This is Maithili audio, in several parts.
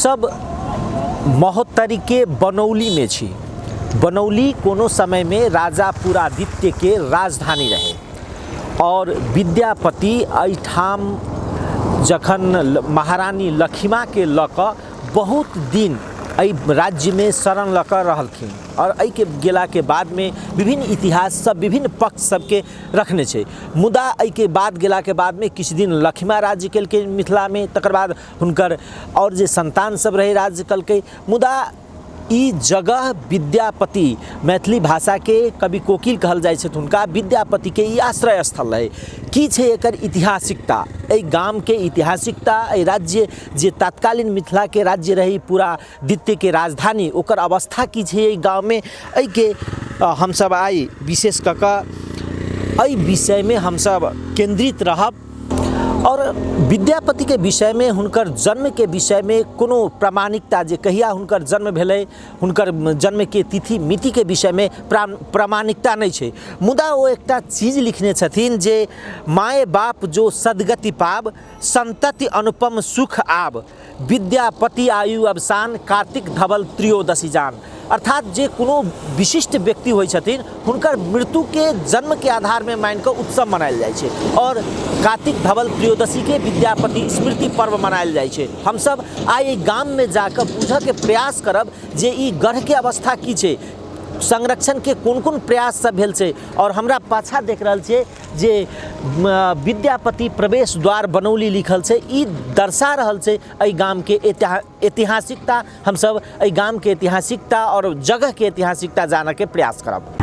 हमसब महोत्तरीके बनौलीमे छी। बनौली कोनो समयमे राजा पुरादित्यके राजधानी रहै और विद्यापति एहिठाम जखन महारानी लखिमाके लऽ कऽ बहुत दिन एहि राज्यमे शरण लऽ कऽ रहलखिन आओर एहिके गेलाके बादमे विभिन्न इतिहास सब विभिन्न पक्ष सबके रखने छै। मुदा एहिके बाद गेलाके बादमे किछु दिन लखिमा राज्य केलकै मिथिलामे, तकर बाद हुनकर आओर जे संतान सब रहै राज्य केलकै। मुदा ई जगह विद्यापति मैथिली भाषाके कवि कोकिल कहल जाइ छथि हुनका, विद्यापतिके ई आश्रय स्थल रहै। की छै एकर ऐतिहासिकता, एहि गामके ऐतिहासिकता, एहि राज्य जे तात्कालीन मिथिलाके राज्य रहै पूरा द्वितीयके राजधानी, ओकर अवस्था की छै एहि गाममे, एहिके हमसब आइ विशेष कऽ कऽ एहि विषयमे हमसब केन्द्रित रहब। आओर विद्यापतिके विषयमे हुनकर जन्मके विषयमे कोनो प्रामाणिकता जे कहिया हुनकर जन्म भेलै, हुनकर जन्मके तिथि मितिके विषयमे प्रामाणिकता नहि छै। मुदा ओ एकटा चीज लिखने छथिन जे माय बाप जो सदगति पाब, संतति अनुपम सुख आब, विद्यापति आयु अवसान, कार्तिक धवल त्रयोदशी जान। अर्थात जे कोनो विशिष्ट व्यक्ति होइ छथिन हुनकर मृत्युके जन्मके आधारमे मानि कऽ उत्सव मनायल जाइ छै और कार्तिक धवल त्रयोदशीके विद्यापति स्मृति पर्व मनायल जाइ छै। हमसब आइ एहि गाममे जाकऽ बुझऽके प्रयास करब जे ई गढ़के अवस्था की छै, संरक्षणके कोन कोन प्रयास सब भेल छै। और हमरा पाछा देख रहल छियै जे विद्यापति प्रवेश द्वार बनौली लिखल छै, ई दर्शा रहल छै एहि गामके ऐतिहासिकता। हमसब एहि गामके ऐतिहासिकता और जगहके ऐतिहासिकता जानऽके प्रयास करब।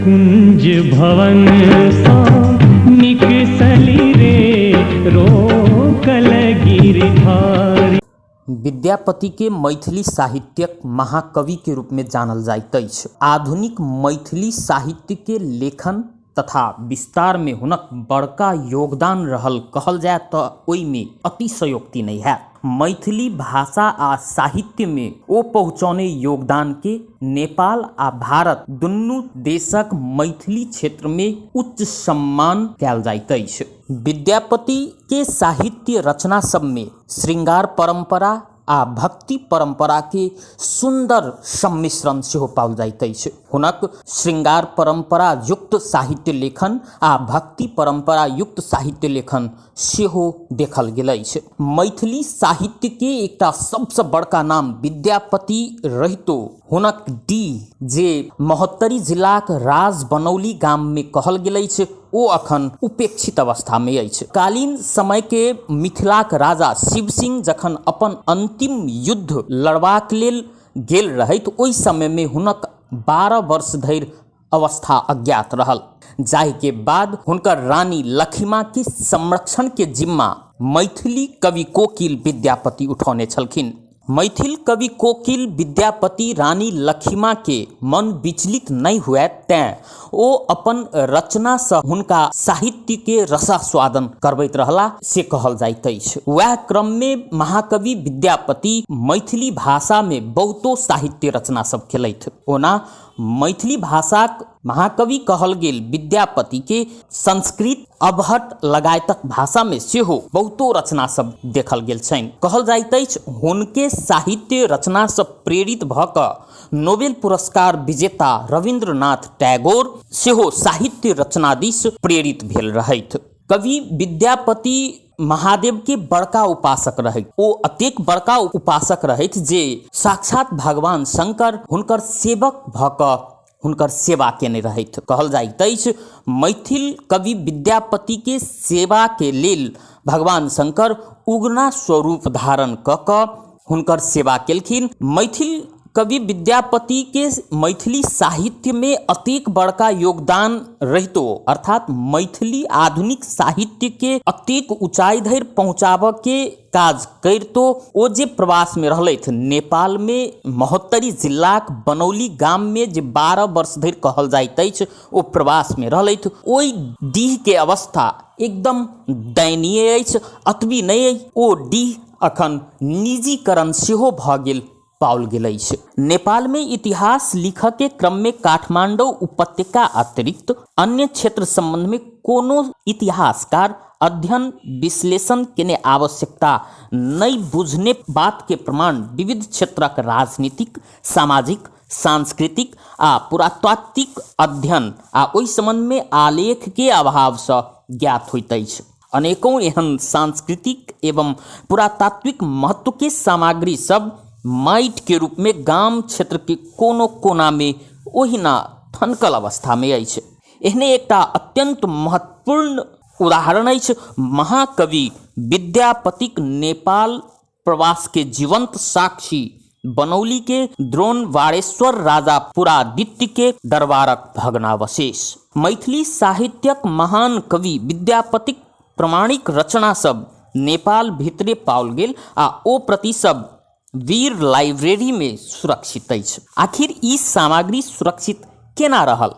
कुंज भवन सँ निकसली रे रोकल गिरधारी। विद्यापति के मैथिली साहित्यक महाकवि के रूप में जानल जाइत अछि। आधुनिक मैथिली साहित्य के लेखन तथा विस्तार में हुनक बड़का योगदान रहल कहल जाय त ओहि में अतिशयोक्ति नहि हैत। मैथिली भाषा आ साहित्य में ओ पहुँचौने योगदान के नेपाल आ भारत दुनू देशक मैथिली क्षेत्र में उच्च सम्मान कयल जाइत अछि। विद्यापति के साहित्य रचना सब में श्रृंगार परंपरा आ भक्ति परंपरा के सुंदर सम्मिश्रण सेहो पाओल जाइत अछि। हुनक श्रृंगार परंपरा युक्त साहित्य लेखन आ भक्ति परंपरा युक्त साहित्य लेखन सेहो देखल गेल अछि। मैथिली साहित्य के एकटा सबसँ बड़का नाम विद्यापति रहितो हुनक डीह जे महोत्तरी जिलाक राजबनौली गाम में कहल गेल अछि ओ अखन उपेक्षित अवस्था में अछि। कालीन समय के मिथिलाक राजा शिव सिंह जखन अपन अंतिम युद्ध लड़बाक लेल गेल रहथि ओहि समय में हुनक 12 वर्ष धरि अवस्था अज्ञात रहल, जाहि के बाद हुनकर रानी लखिमा के संरक्षण के जिम्मा मैथिली कवि कोकिल विद्यापति उठौने छलखिन। मैथिल कवि कोकिल विद्यापति रानी लखिमा के मन विचलित नहि हुए तैं ओ अपन रचना सँ हुनका साहित्य के रसास्वादन करबैत रहला से कहल जाइत अछि। वएह क्रम में महाकवि विद्यापति मैथिली भाषा में बहुतो साहित्य रचना सब केलथि। ओना मैथिली भाषाक महाकवि कहल गेल विद्यापति के संस्कृत, अवहट्ट लगायतक भाषा में सेहो बहुतो रचना सब देखल गेल छनि। कहल जाइत अछि हुनके साहित्य रचना सँ प्रेरित भऽ कऽ नोबेल पुरस्कार विजेता रविन्द्रनाथ टैगोर सेहो साहित्य रचना दिस प्रेरित भेल रहथि। कवि विद्यापति महादेव के बड़का उपासक रहथि। ओ अतेक बड़का उपासक रहथि जे साक्षात भगवान शंकर हुनकर सेवक भऽ कऽ हुनकर सेवा केने रहथि। कहल जाइत अछि मैथिल कवि विद्यापति के सेवा के लेल भगवान शंकर उगना स्वरूप धारण कऽ कऽ हुनकर सेवा केलखिन। मैथिल कवि विद्यापति के मैथिली साहित्य में अतेक बड़का योगदान रहितो अर्थात मैथिली आधुनिक साहित्य के अतेक ऊंचाई धरि पहुंचाबऽ के काज करितो ओ जे प्रवास में रहलथि नेपाल में महोत्तरी जिलाक बनौली गाम में जे 12 वर्ष धरि कहल जाइत अछि ओ प्रवास में रहलथि, ओहि डीह के अवस्था एकदम दयनीय अछि। अतबी नहि, ओ डीह अखन निजीकरण सेहो भऽ गेल पाओल गेल अछि। नेपालमे इतिहास लिखऽके क्रममे काठमाडौँ उपत्यका अतिरिक्त अन्य क्षेत्र सम्बन्धमे कोनो इतिहासकार अध्ययन विश्लेषण केने आवश्यकता नहि बुझने बातके प्रमाण विविध क्षेत्रक राजनीतिक, सामाजिक, सांस्कृतिक आ पुरातात्विक अध्ययन आ ओहि सम्बन्धमे आलेखके अभावसँ ज्ञात होइत अछि। अनेकों एहन सांस्कृतिक एवं पुरातात्विक महत्वके सामग्री सब माटिके रूपमे गाम क्षेत्रके कोनो कोनामे ओहिना ठनकल अवस्थामे अछि। एहने एकटा अत्यन्त महत्वपूर्ण उदाहरण अछि महाकवि विद्यापतिक नेपाल प्रवासके जीवंत साक्षी बनौलीके द्रोणवारेश्वर राजा पुरादित्यके दरबारक भग्नावशेष। मैथिली साहित्यक महान कवि विद्यापतिक प्रमाणिक रचना सब नेपाल भितरे पाओल गेल आ ओ प्रति सब वीर लाइब्रेरीमे सुरक्षित अछि। आखिर ई सामग्री सुरक्षित केना रहल?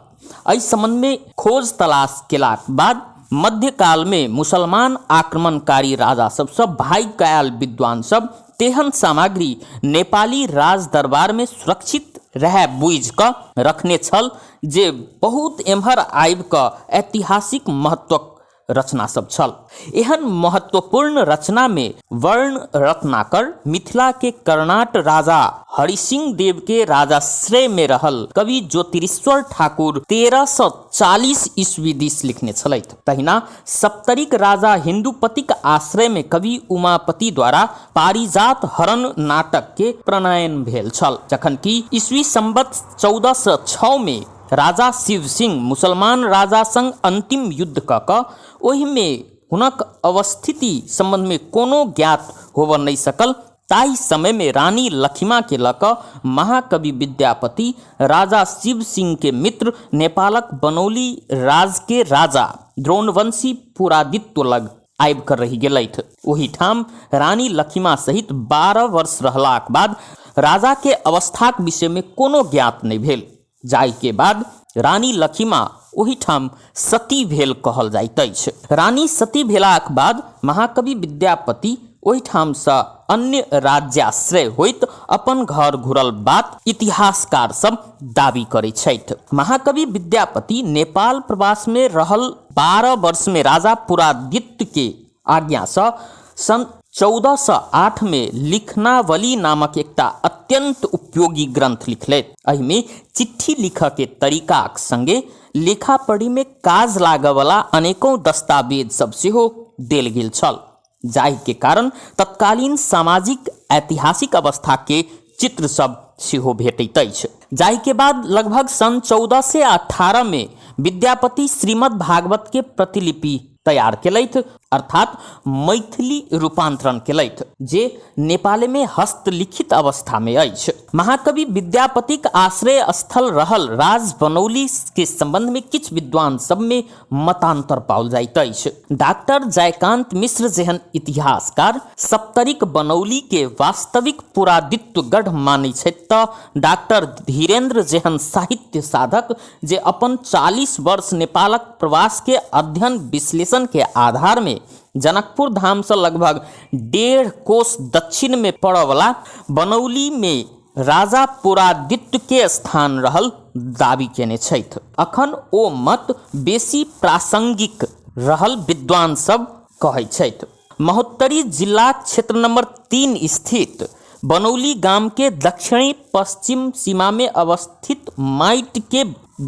एहि सम्बन्धमे खोज तलाश केलाक बाद मध्यकालमे मुसलमान आक्रमणकारी राजा सबसँ भागि कऽ आयल विद्वान सब तेहन सामग्री नेपाली राज दरबारमे सुरक्षित रहए बुझि कऽ रखने छल जे बहुत एम्हर आबि कऽ ऐतिहासिक महत्वक रचना सब छल। एहन महत्वपूर्ण रचना में वर्ण रत्नाकर मिथिला के कर्णाट राजा हरिसिंह देव के राजाश्रय में रहल कवि ज्योतिरीश्वर ठाकुर 1340 ईस्वी दिस लिखने छलथि। तहिना सप्तरीक राजा हिन्दूपतिक आश्रय में कवि उमापति द्वारा पारिजात हरण नाटक के प्रणयन भेल छल, जखन कि ईस्वी संवत 1406 में राजा शिव सिंह मुसलमान राजा संग अंतिम युद्ध कऽ कऽ ओहिमे हुनक अवस्थिति सम्बन्धमे कोनो ज्ञात होबऽ नहि सकल। ताहि समयमे रानी लखिमाके लऽ कऽ महाकवि विद्यापति राजा शिव सिंहके मित्र नेपालक बनौली राजके राजा द्रोणवंशी पुरादित्व लग आबि कऽ रहि गेलथि। ओहिठाम रानी लखिमा सहित 12 वर्ष रहलाक बाद राजाके अवस्थाक विषयमे कोनो ज्ञात नहि भेल, जाहिके बाद रानी लखिमा ओहिठाम सती भेल कहल जाइत अछि। रानी सती भेलाक बाद महाकवि विद्यापति ओहिठामसँ अन्य राज्याश्रय होइत अपन घर घुरल बात इतिहासकार सब दावी करैत छथि। महाकवि विद्यापति नेपाल प्रवासमे रहल 12 वर्षमे राजा पुरादित्यके आज्ञासँ सन् 1408 मे लिखनावली नामक एकटा अत्यन्त उपयोगी ग्रन्थ लिखलथि। एहिमे चिट्ठी लिखऽके तरीकाक सङ्गे लेखा पढ़ीमे काज लागऽवला अनेकौं दस्तावेज सब सेहो देल गेल छल, जाहिके कारण तत्कालीन सामाजिक ऐतिहासिक अवस्थाके चित्र सब सेहो भेटैत अछि। जाहिके बाद लगभग सन् 1418 मे विद्यापति श्रीमद् भागवत के प्रतिलिपि तैयार केलथि, अर्थात मैथिली रूपांतरण केलथि, जे नेपालमे हस्तलिखित अवस्थामे अछि। महाकवि विद्यापतिक आश्रय स्थल रहल राज बनौली के सम्बन्धमे किछु विद्वान सबमे मतान्तर पाओल जाइत अछि। डॉक्टर जयकांत मिश्र जेहन इतिहासकार सप्तरीक बनौली के वास्तविक पुरादित्वगढ़ मानै छथि तऽ डॉक्टर धीरेन्द्र जेहन साहित्य साधक जे अपन 40 वर्ष नेपालक प्रवास के अध्ययन विश्लेषण के आधार में जनकपुर धाम से लगभग 1.5 कोस दक्षिण में पड़यवला बनौली में राजा पुरादित्य के स्थान रहल दावी केने छथि। अखन ओ मत बेसी प्रासंगिक रहल विद्वान सब कहै छथि। महोत्तरी जिलाक क्षेत्र नंबर 3 स्थित बनौली गाम के दक्षिणी पश्चिम सीमा में अवस्थित माटि के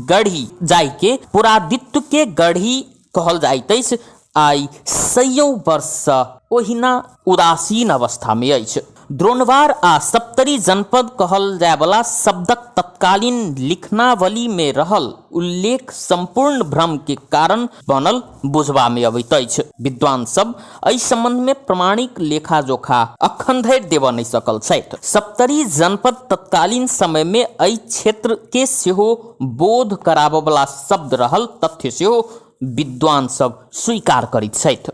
गढ़ी, जाहि के पुरादित्य के गढ़ी कहल जाइत अछि, आइ सैयों वर्षसँ ओहिना उदासीन अवस्थामे अछि। द्रोणवार आ सप्तरी जनपद कहल जायवला शब्दक तत्कालीन लिखनावलीमे रहल उल्लेख सम्पूर्ण भ्रमके कारण बनल बुझबामे अबैत अछि। विद्वान सब एहि सम्बन्धमे प्रमाणिक लेखा-जोखा अखन धरि देबऽ नहि सकल छथि। सप्तरी जनपद तत्कालीन समयमे एहि क्षेत्रके सेहो बोध कराबऽवला शब्द रहल तथ्य सेहो विद्वान सब स्वीकार करैत छथि।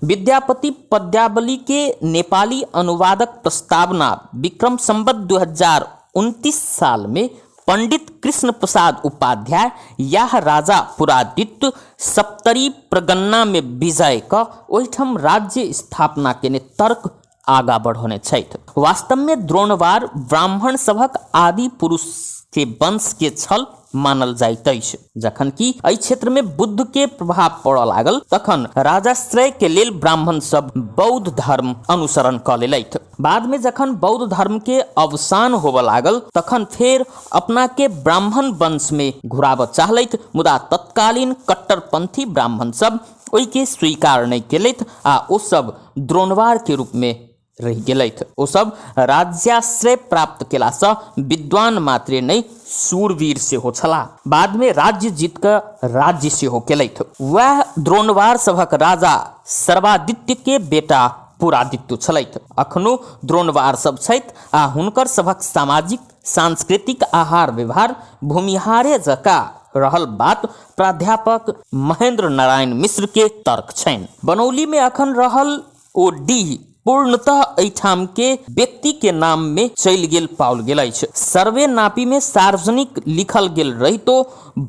विद्यापति पद्यावली के नेपाली अनुवादक प्रस्तावना विक्रम संवत 2029 साल में पंडित कृष्ण प्रसाद उपाध्याय यह राजा पुरादित्य सप्तरी प्रगन्ना में विजय क ओहिठाम राज्य स्थापना केने तर्क आगा बढ़ौने छथि। वास्तव में द्रोणवार ब्राह्मण सभक आदि पुरुष के वंश के छल मानल जाइत अछि। जखन कि एहि क्षेत्र में बुद्ध के प्रभाव पड़ऽ लागल तखन राजाश्रय के लेल ब्राह्मण सब बौद्ध धर्म अनुसरण कऽ लेलथि। बाद में जखन बौद्ध धर्म के अवसान होबऽ लागल तखन फेर अपना के ब्राह्मण वंश में घुराबऽ चाहलथि, मुदा तत्कालीन कट्टरपंथी ब्राह्मण सब ओहिके स्वीकार नहि केलथि आ ओ सब द्रोणवार के रूप में रहि गेलथि। ओ सब राज्याश्रय प्राप्त केलासँ विद्वान मात्रे नहि शूरवीर सेहो छलाह। बादमे राज्य जीत कऽ राज्य सेहो केलथि। वएह द्रोणवार सभक राजा सर्वादित्य के बेटा पुरादित्य छलथि। अखनो द्रोणवार सब छथि आ हुनकर सभक सामाजिक सांस्कृतिक आहार व्यवहार भूमिहारे जकाँ रहल बात प्राध्यापक महेंद्र नारायण मिश्र के तर्क छनि। बनौली में अखन रहल ओ डीह पूर्णतः एहिठाम के व्यक्ति के नाम में चलि गेल पाओल गेल अछि। सर्वे नापी में सार्वजनिक लिखल गेल रहितो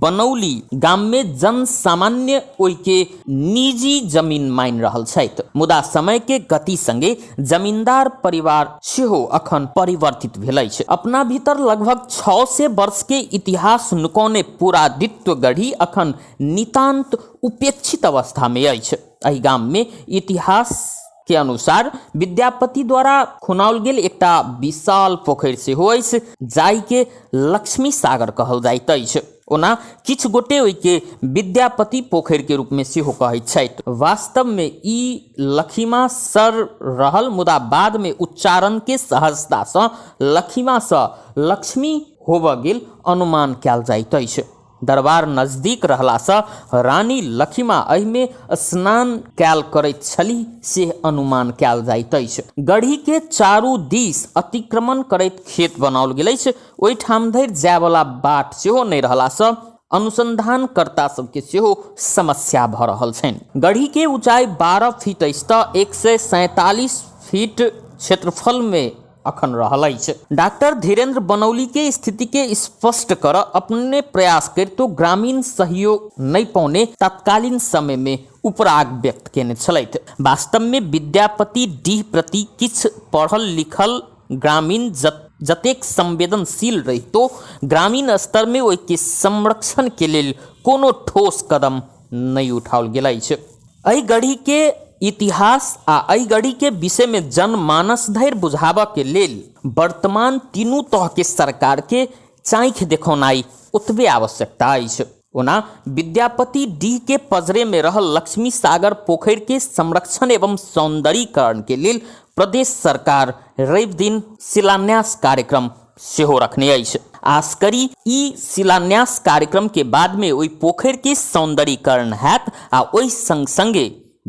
बनौली गाम में जन सामान्य ओहि के निजी जमीन मानि रहल छथि, मुदा समय के गति संगे जमींदार परिवार सेहो अखन परिवर्तित भेल अछि। अपना भीतर लगभग 600 वर्ष के इतिहास नुकौने पुरादित्व गढ़ी अखन नितांत उपेक्षित अवस्था में अछि। एहि गाम में इतिहास के अनुसार विद्यापति द्वारा खुनाओल गेल एकटा विशाल पोखरि सेहो अछि, जाहि के लक्ष्मी सागर कहल जाइत अछि। ओना किछु गोटे ओहिके विद्यापति पोखरि के रूप में सेहो कहैत छथि। वास्तव में ई लखिमा सर रहल, मुदा बाद में उच्चारण के सहजता सँ लखिमा सँ लक्ष्मी होबऽ गेल अनुमान कयल जाइत अछि। दरबार नजदीक रहलासँ रानी लखिमा एहिमे स्नान कयल करैत छलीह से अनुमान कयल जाइत अछि। गढ़ीके चारू दिस अतिक्रमण करैत खेत बनाओल गेल अछि। ओहिठाम धरि जायवला बाट सेहो नहि रहलासँ अनुसंधानकर्ता सबके सेहो समस्या भऽ रहल छनि। गढ़ीके ऊँचाइ 12 फीट अछि तऽ 147 फीट क्षेत्रफलमे अखन रहल अछि। डाक्टर धीरेन्द्र बनौली के स्थिति के स्पष्ट कर अपने प्रयास करितो ग्रामीण सहयोग नहि पौने तत्कालीन समय में उपराग व्यक्त केने छलथि। वास्तव में विद्यापति डीह प्रति किछु पढ़ल लिखल ग्रामीण जतेक संवेदनशील रहितो ग्रामीण स्तर में ओहि के संरक्षण के लेल कोनो ठोस कदम नहि उठाओल गेल अछि। एहि गढ़ी के इतिहास आ एहि गढ़ी के विषय में जनमानस धरि बुझाबऽ के लेल वर्तमान तीनू तह के सरकार के चाँखि देखौनाइ ओतबे आवश्यकता अछि। ओना विद्यापति डीह के पजरे में रहल लक्ष्मी सागर पोखरि के संरक्षण एवं सौंदर्यीकरण के लेल प्रदेश सरकार रवि दिन शिलान्यास कार्यक्रम सेहो रखने अछि। आस करी ई शिलान्यास कार्यक्रम के बाद में ओहि पोखरि के सौंदर्यीकरण हैत आ ओहि संग संगे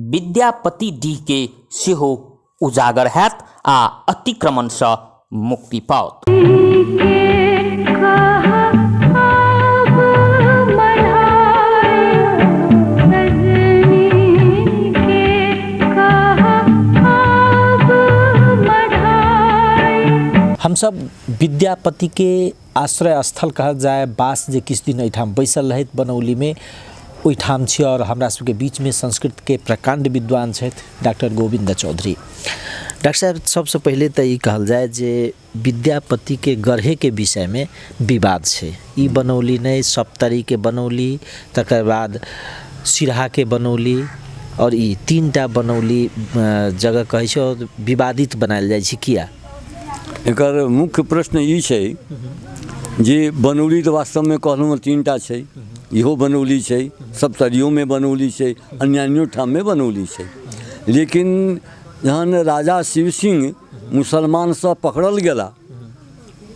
विद्यापति डीह के सेहो उजागर हैत आ अतिक्रमण सँ मुक्ति पाओत। हमसब विद्यापतिके आश्रय स्थल कहल जाय बास जे किछु दिन एहिठाम बैसल रहथि बनौलीमे ओहिठाम छी आओर हमरा सबके बीचमे संस्कृतके प्रकाण्ड विद्वान छथि डॉक्टर गोविन्द चौधरी। डॉक्टर साहब सबसँ पहिले तऽ ई कहल जाय जे विद्यापतिके गढ़ेके विषयमे विवाद छै। ई बनौली नहि, सप्तरीके बनौली, तकर बाद सिरहाके बनौली आओर ई तीनटा बनौली जगह कहै छै आओर विवादित बनायल जाइ छै किया? एकर मुख्य प्रश्न ई छै जे बनौली तऽ वास्तवमे कहलहुँ हँ तीनटा छै, इहो बनौली छै, सप्तरियोमे बनौली छै, अन्यान्यो ठाममे बनौली छै। लेकिन जहन राजा शिव सिंह मुसलमानसँ पकड़ल गेला,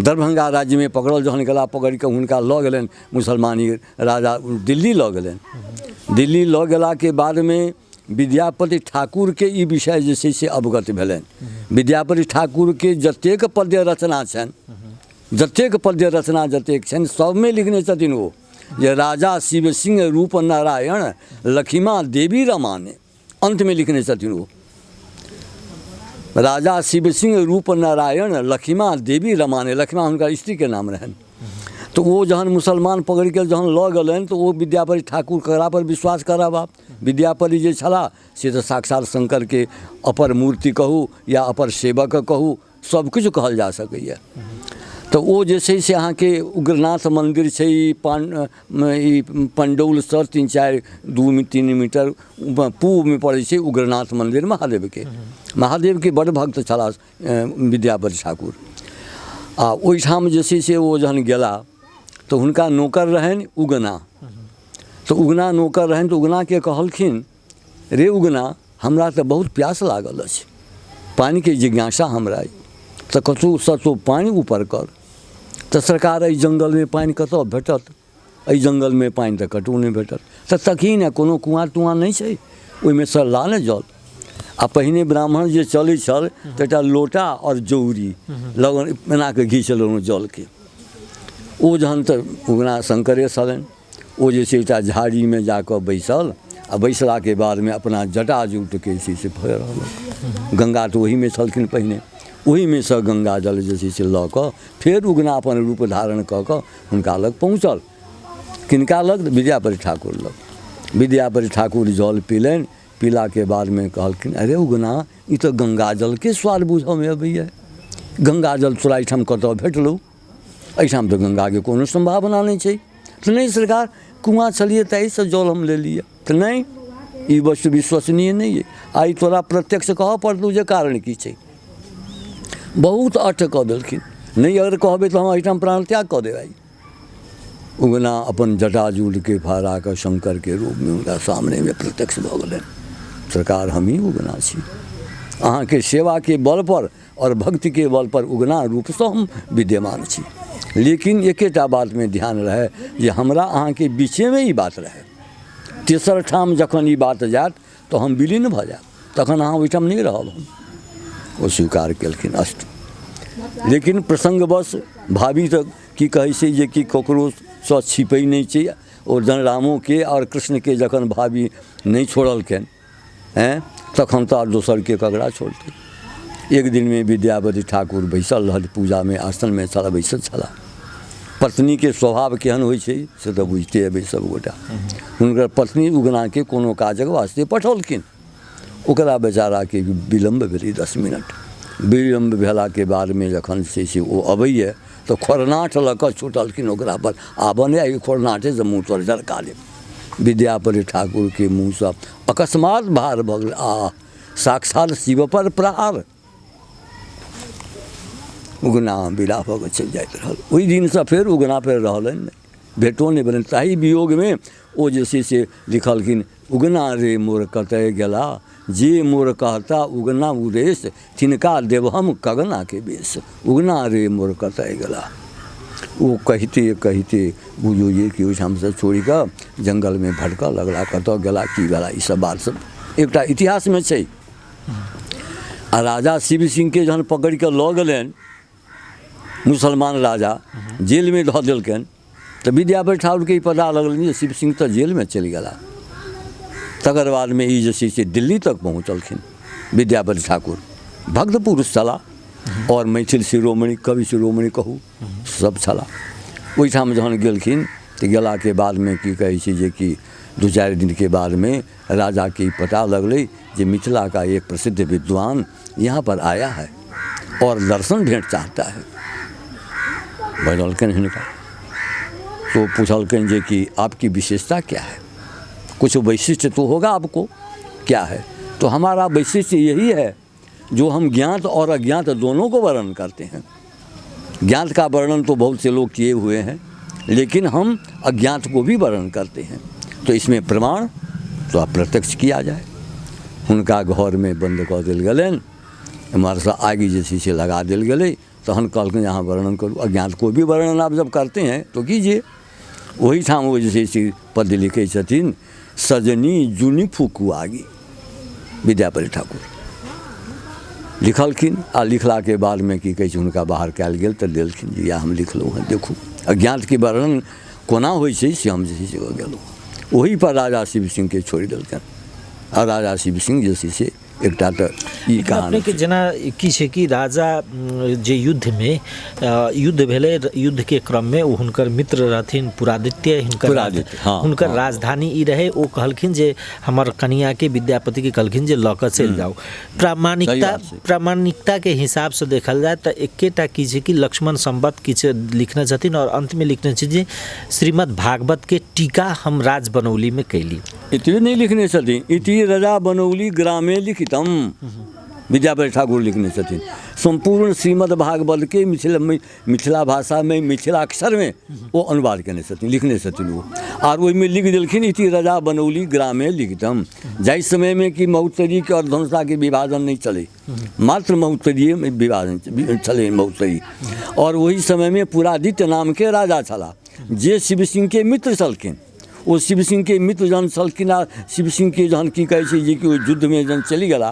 दरभंगा राज्यमे पकड़ल जहन गेला, पकड़िकऽ हुनका लऽ गेलनि मुसलमानी राजा दिल्ली लऽ गेलनि। दिल्ली लऽ गेलाके बादमे विद्यापति ठाकुरके ई विषय जे छै से अवगत भेलनि। विद्यापति ठाकुरके जतेक पद्य रचना छनि, जतेक पद्य रचना जतेक छनि सबमे लिखने छथिन ओ जे राजा शिव सिंह रूप नारायण लखिमा देवी रमाने, अन्तमे लिखने छथिन ओ राजा शिव सिंह रूप नारायण लखिमा देवी रमाने, लखिमा हुनकर स्त्रीके नाम रहनि। तऽ ओ जहन मुसलमान पकड़िके जहन लऽ गेलनि तऽ ओ विद्यापति ठाकुर ककरापर विश्वास करब आब? विद्यापति जे छलाह से तऽ साक्षात शंकरके अपर मूर्ति कहू या अपर सेवक कहू, सब किछु कहल जा सकैए। तऽ ओ जे छै से अहाँके उग्रनाथ मन्दिर छै ई पान ई पण्डौलसँ 3 4 2 3 मीटर पूर्वमे पड़ै छै उग्रनाथ मन्दिर महादेवके। महादेवके बड़ भक्त छलाह विद्यापति ठाकुर। आ ओहिठाम जे छै से ओ जहन गेला तऽ हुनका नौकर रहनि उगना। तऽ उगना नौकर रहनि तऽ उगनाके कहलखिन, रे उगना, हमरा तऽ बहुत प्यास लागल अछि, पानिके जिज्ञासा हमरा अइ, तऽ कतहुसँ तोँ पानि ऊपर कर। तऽ सरकार एहि जङ्गलमे पानि कतऽ भेटत? एहि जङ्गलमे पानि तऽ कतहु नहि भेटत। तऽ तकही ने, कोनो कुआँ तुआँ नहि छै, ओहिमे सँ ला ने जल। आ पहिने ब्राह्मण जे चलै छल तऽ एकटा लोटा आओर जौरी लगन एना कऽ घीच लेलहुँ जलके। ओ जहन तऽ उगना शङ्करे छलनि, ओ जे छै एकटा झाड़ीमे जाकऽ बैसल आ बैसलाके बादमे अपना जटा जूटके जे छै से भऽ रहल। गङ्गा तऽ ओहीमे छलखिन पहिने, ओहीमे सँ गङ्गा जल जे छै से लऽ कऽ फेर उगना अपन रूप धारण कऽ कऽ हुनका लग पहुँचल। किनका लग? विद्यापति ठाकुर लग। विद्यापति ठाकुर जल पीलनि, पीलाके बादमे कहलखिन, अरे उगना, ई तऽ गङ्गा जलके स्वाद बुझऽमे अबैए, गङ्गा जल तोरा एहिठाम कतऽ भेटलौ? एहिठाम तऽ गङ्गाके कोनो सम्भावना नहि छै। तऽ नहि सरकार, कुआँ छलियै ताहिसँ जल हम लेलियै। तऽ नहि, ई वस्तु विश्वसनीय नहि अइ, आइ तोरा प्रत्यक्ष कहऽ पड़तौ जे कारण की छै। बहुत अट्ठ कऽ देलखिन, नहि अगर कहबै तऽ हम एहिठाम प्राण त्याग कऽ देब आइ। उगना अपन जटाजूटके फहरा कऽ शङ्करके रूपमे हुनका सामनेमे प्रत्यक्ष भऽ गेलनि। सरकार, हमही उगना छी, अहाँके सेवाके बलपर आओर भक्तिके बलपर उगना रूपसँ हम विद्यमान छी। लेकिन एकेटा बातमे ध्यान रहै जे हमरा अहाँके बीचेमे ई बात रहै, तेसर ठाम जखन ई बात जायत तऽ हम विलीन भऽ जायब, तखन अहाँ ओहिठाम नहि रहब। हम ओ स्वीकार केलखिन, अस्तु। लेकिन प्रसङ्गवश भाभी तऽ की कहै छै जे कि ककरोसँ छिपै नहि छै। ओ जहन रामोके आओर कृष्णके जखन भाभी नहि छोड़लखिन आँय, तखन तऽ आर दोसरके ककरा छोड़तै। एक दिनमे विद्यापति ठाकुर बैसल रहथि पूजामे, आसनमे छलाह, बैसल छलाह। पत्नीके स्वभाव केहन होइ छै से तऽ बुझिते हेबै सभगोटा। हुनकर पत्नी उगनाके कोनो काजक वास्ते पठौलखिन, ओकरा बेचाराके विलम्ब भेलै 10 मिनट। विलम्ब भेलाके बादमे जखन छै से ओ अबैए तऽ खोरनाठ लऽ कऽ छुटलखिन ओकरा पर, आबऽ नहि एहि खोरनाठेसँ मुँह तोर झरका लेब। विद्यापति ठाकुरके मुँहसँ अकस्मात भार भऽ गेल, आ साक्षात शिव पर प्रहार। उगना विदा भऽ कऽ चलि जाइत रहल। ओहि दिनसँ फेर उगना फेर रहलनि नहि, भेटो नहि भेलनि। ताहि वियोगमे ओ जे छै से लिखलखिन, उगना रे मोर कतय गेला, जे मोर कहता उगना उदेश, तिनका देब हम कगनाके बेस, उगना रे मोर कतय गेला। ओ कहिते कहिते बुझू जे कि ओहिठामसँ छोड़ि कऽ जङ्गलमे भटकऽ लगला, कतऽ गेला की गेला, ईसब बात सब एकटा इतिहासमे छै। आ राजा शिव सिंहके जहन पकड़ि कऽ लऽ गेलनि मुसलमान राजा, जेलमे धऽ देलकनि, तऽ विद्यापति ठाकुरके ई पता लगलनि जे शिव सिंह तऽ जेलमे चलि गेला। तकर बादमे ई जे छै से दिल्ली तक पहुँचलखिन विद्यापति ठाकुर, भक्त पुरुष छलाह आओर मैथिल शिरोमणि, कवि शिरोमणि कहू, सब छलाह। ओहिठाम जहन गेलखिन तऽ गेलाके बादमे की कहै छै जे कि 2-4 दिनके बादमे राजाके ई पता लगलै जे मिथिला का एक प्रसिद्ध विद्वान यहाँ पर आया है और दर्शन भेंट चाहता है। बजलखिन हिनका, तो पूछलखिन जे कि आपकी विशेषता क्या है, कुछ वैशिष्ट्य तो होगा आपको, क्या है? तो हमारा वैशिष्ट्य यही है जो हम ज्ञात और अज्ञात दोनों को वर्णन करते हैं। ज्ञात का वर्णन तो बहुत से लोग किए हुए हैं, लेकिन हम अज्ञात को भी वर्णन करते हैं, तो इसमें प्रमाण तो आप प्रत्यक्ष किया जाए। हुनका घरमे बन्द कऽ देल गेलनि, एम्हरसँ आगि जे छै से लगा देल गेलै। तहन कहलखिन अहाँ वर्णन करू, अज्ञात को भी वर्णन आप जब करते हैं तो कीजिए। ओहिठाम ओ जे छै से पद्य लिखै छथिन, सजनी जुनि फूकू आगि, विद्यापति ठाकुर लिखलखिन। आ लिखलाके बादमे की कहै छै हुनका बाहर कयल गेल तऽ देलखिन जे इएह हम लिखलहुँ हेँ, देखू अज्ञातके वर्णन कोना होइ छै से हम जे छै से गेलहुँ। ओहीपर राजा शिव सिंहके छोड़ि देलकनि आ राजा शिव सिंह जे छै से एकटा तऽ ई कहानी अपनेके जेना की छै कि राजा जे युद्धमे युद्ध भेलै, युद्धके क्रममे ओ हुनकर मित्र रहथिन पुरादित्य, हिनकर पुरादित्य, हँ, हुनकर हँ। राजधानी ई रहै। ओ कहलखिन जे हमर कनियाके विद्यापतिके कहलखिन जे लऽ कऽ चलि जाउ। प्रामाणिकता सही बात छै। प्रामाणिकताके हिसाबसँ देखल जाय तऽ एकेटा की छै कि लक्ष्मण सम्वत किछु लिखने छथिन आओर अन्तमे लिखने छथिन जे श्रीमद् भागवतके टीका हम राज बनौलीमे कयली। एतबे नहि लिखने छथिन, इति रजा बनौली ग्रामे लिखितम, विद्यापति ठाकुर लिखने छथिन। सम्पूर्ण श्रीमद् भागवतके मिथिला मिथिला भाषामे मिथिलाक्षरमे ओ अनुवाद कयने छथिन, लिखने छथिन ओ। आर ओहिमे लिख देलखिन इति रजा बनौली ग्रामे लिखितम। जाहि समयमे कि महोत्तरीके आओर धनुषाके विभाजन नहि छलै, मात्र महोत्तरीएमे विभाजन छलै महोत्तरी, आओर ओहि समयमे पुरादित्य नामके राजा छलाह जे शिव सिंहके मित्र छलखिन। ओ शिव सिंहके मित्र जहन छलखिन आ शिव सिंहके जहन की कहै छै जे कि ओहि युद्धमे जहन चलि गेला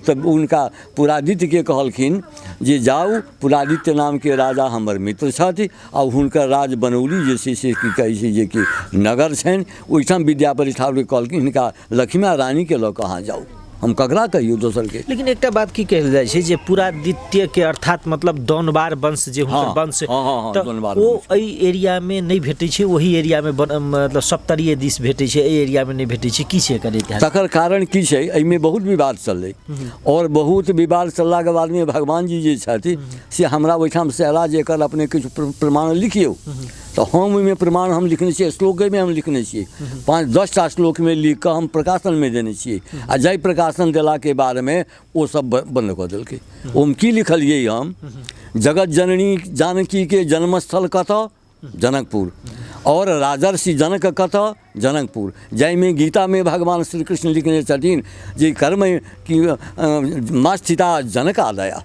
तऽ हुनका पुरादित्यके कहलखिन जे जाउ, पुरादित्य नामके राजा हमर मित्र छथि आ हुनकर राज बनौली जे छै से की कहै छै जे कि नगर छनि, ओहिठाम विद्यापति ठाकुरके कहलखिन हिनका लक्ष्मी रानीके लऽ कऽ अहाँ जाउ, हम ककरा कहियौ दोसरके। लेकिन एकटा बात की कहल जाइ छै जे पुरादित्यके अर्थात मतलब दौनवार वंश जे हुनकर वंश, हँ, हँ, हँ, तऽ दौनवार ओ वंश। एहि एरियामे नहि भेटै छै, ओहि एरियामे मतलब सप्तरीय दिस भेटै छै, एहि एरियामे नहि भेटै छै, की छै एकर इतिहास? तकर कारण की छै, एहिमे बहुत विवाद चललै आओर बहुत विवाद चललाके बादमे भगवान जी जे छथि से हमरा ओहिठाम से अयला जे एकर अपने किछु प्रमाण लिखियौ, तऽ हम ओहिमे प्रमाण हम लिखने छियै, श्लोकेमे हम लिखने छियै, 5-10 टा श्लोकमे लिख कऽ हम प्रकाशनमे देने छियै आ जाहि प्रकाशन देलाके बादमे ओ सब बन्द कऽ देलकै। ओहिमे की लिखलियै हम, जगत जननी जानकीके जन्मस्थल कतऽ, जनकपुर, आओर राजर्षि जनक कतऽ, जनकपुर, जाहिमे गीतामे भगवान श्री कृष्ण लिखने छथिन जे कर्म की मा स्थिता जनकादया।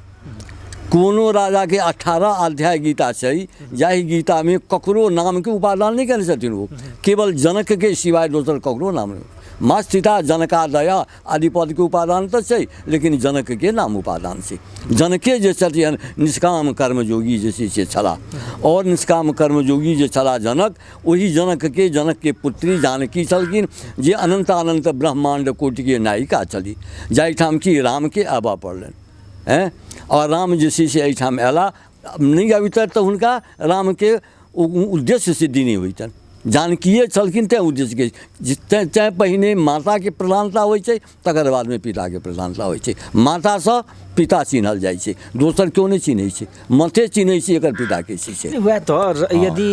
कोनो राजाके 18 अध्याय गीता छै जाहि गीतामे ककरो नामके उपादान नहि कयने छथिन, ओ केवल जनकके सिवाय दोसर ककरो नाम नहि। मा स्थिता जनकादया आदि पदके उपादान तऽ छै लेकिन जनकके नाम उपादान छै। जनके जे छथिन निष्काम कर्मयोगी जे छै से छलाह, आओर निष्काम कर्मयोगी जे छलाह जनक, ओहि जनकके जनकके पुत्री जानकी छलखिन जे अनंत अनंत ब्रह्माण्ड कोटिके नायिका छली, जाहिठाम कि रामके आबऽ पड़लनि हैं, आओर राम जे छै से एहिठाम अयला, नहि अबितथि तऽ हुनका रामके उद्देश्य सिद्धि नहि होइतनि। जानकिए छलखिन तैँ उद्देश्यके तैँ तैँ पहिने माताके प्रधानता होइ छै तकर बादमे पिताके प्रधानता होइ छै। मातासँ पिता चिन्हल जाइ छै, दोसर केओ नहि चिन्है छै, माते चिन्है छै एकर पिताके छै से। वएह तऽ यदि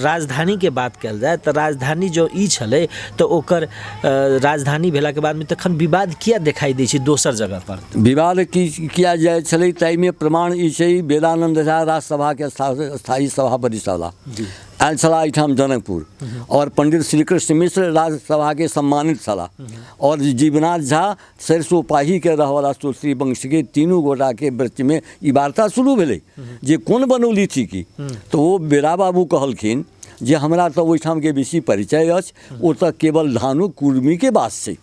राजधानीके बात कयल जाय तऽ राजधानी जँ ई छलै तऽ ओकर राजधानी भेलाके बादमे तखन विवाद किया देखाइ दै छै दोसर जगह पर? विवाद की किया जाइ छलै ताहिमे प्रमाण ई छै, वेदानन्द झा राज्यसभाके स्थायी सभापति छलाह, आयल छलाह एहिठाम जनकपुर, आओर पंडित श्रीकृष्ण मिश्र राज्यसभाके सम्मानित छलाह, आओर जीवनाथ झा सरिसोपाहीके रहऽवला सुश्री वंशके तीनू गोटाके बीचमे ई वार्ता शुरू भेलै जे कोन बनौली थिकी। तऽ ओ बेरा बाबू कहलखिन जे हमरा तऽ ओहिठामके बेसी परिचय अछि, ओतऽ केवल धानु कुर्मीके वास छै।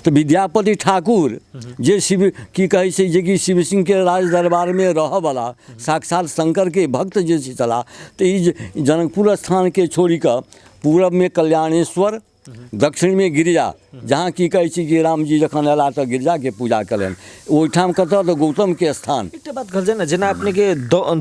तऽ विद्यापति ठाकुर जे शिव की कहै छै जे कि शिव सिंहके राज दरबारमे रहऽवला साक्षात शंकरके भक्त जे छलाह, तऽ ई जनकपुर स्थानके छोड़िकऽ पूरबमे कल्याणेश्वर, दक्षिणमे गिरिजा, जहाँ की कहै छी कि रामजी जखन अयलाह तऽ गिरिजाके पूजा कयलनि, ओहिठाम कतऽ तऽ गौतमके स्थान। एकटा बात कहल जाय ने, जेना अपनेके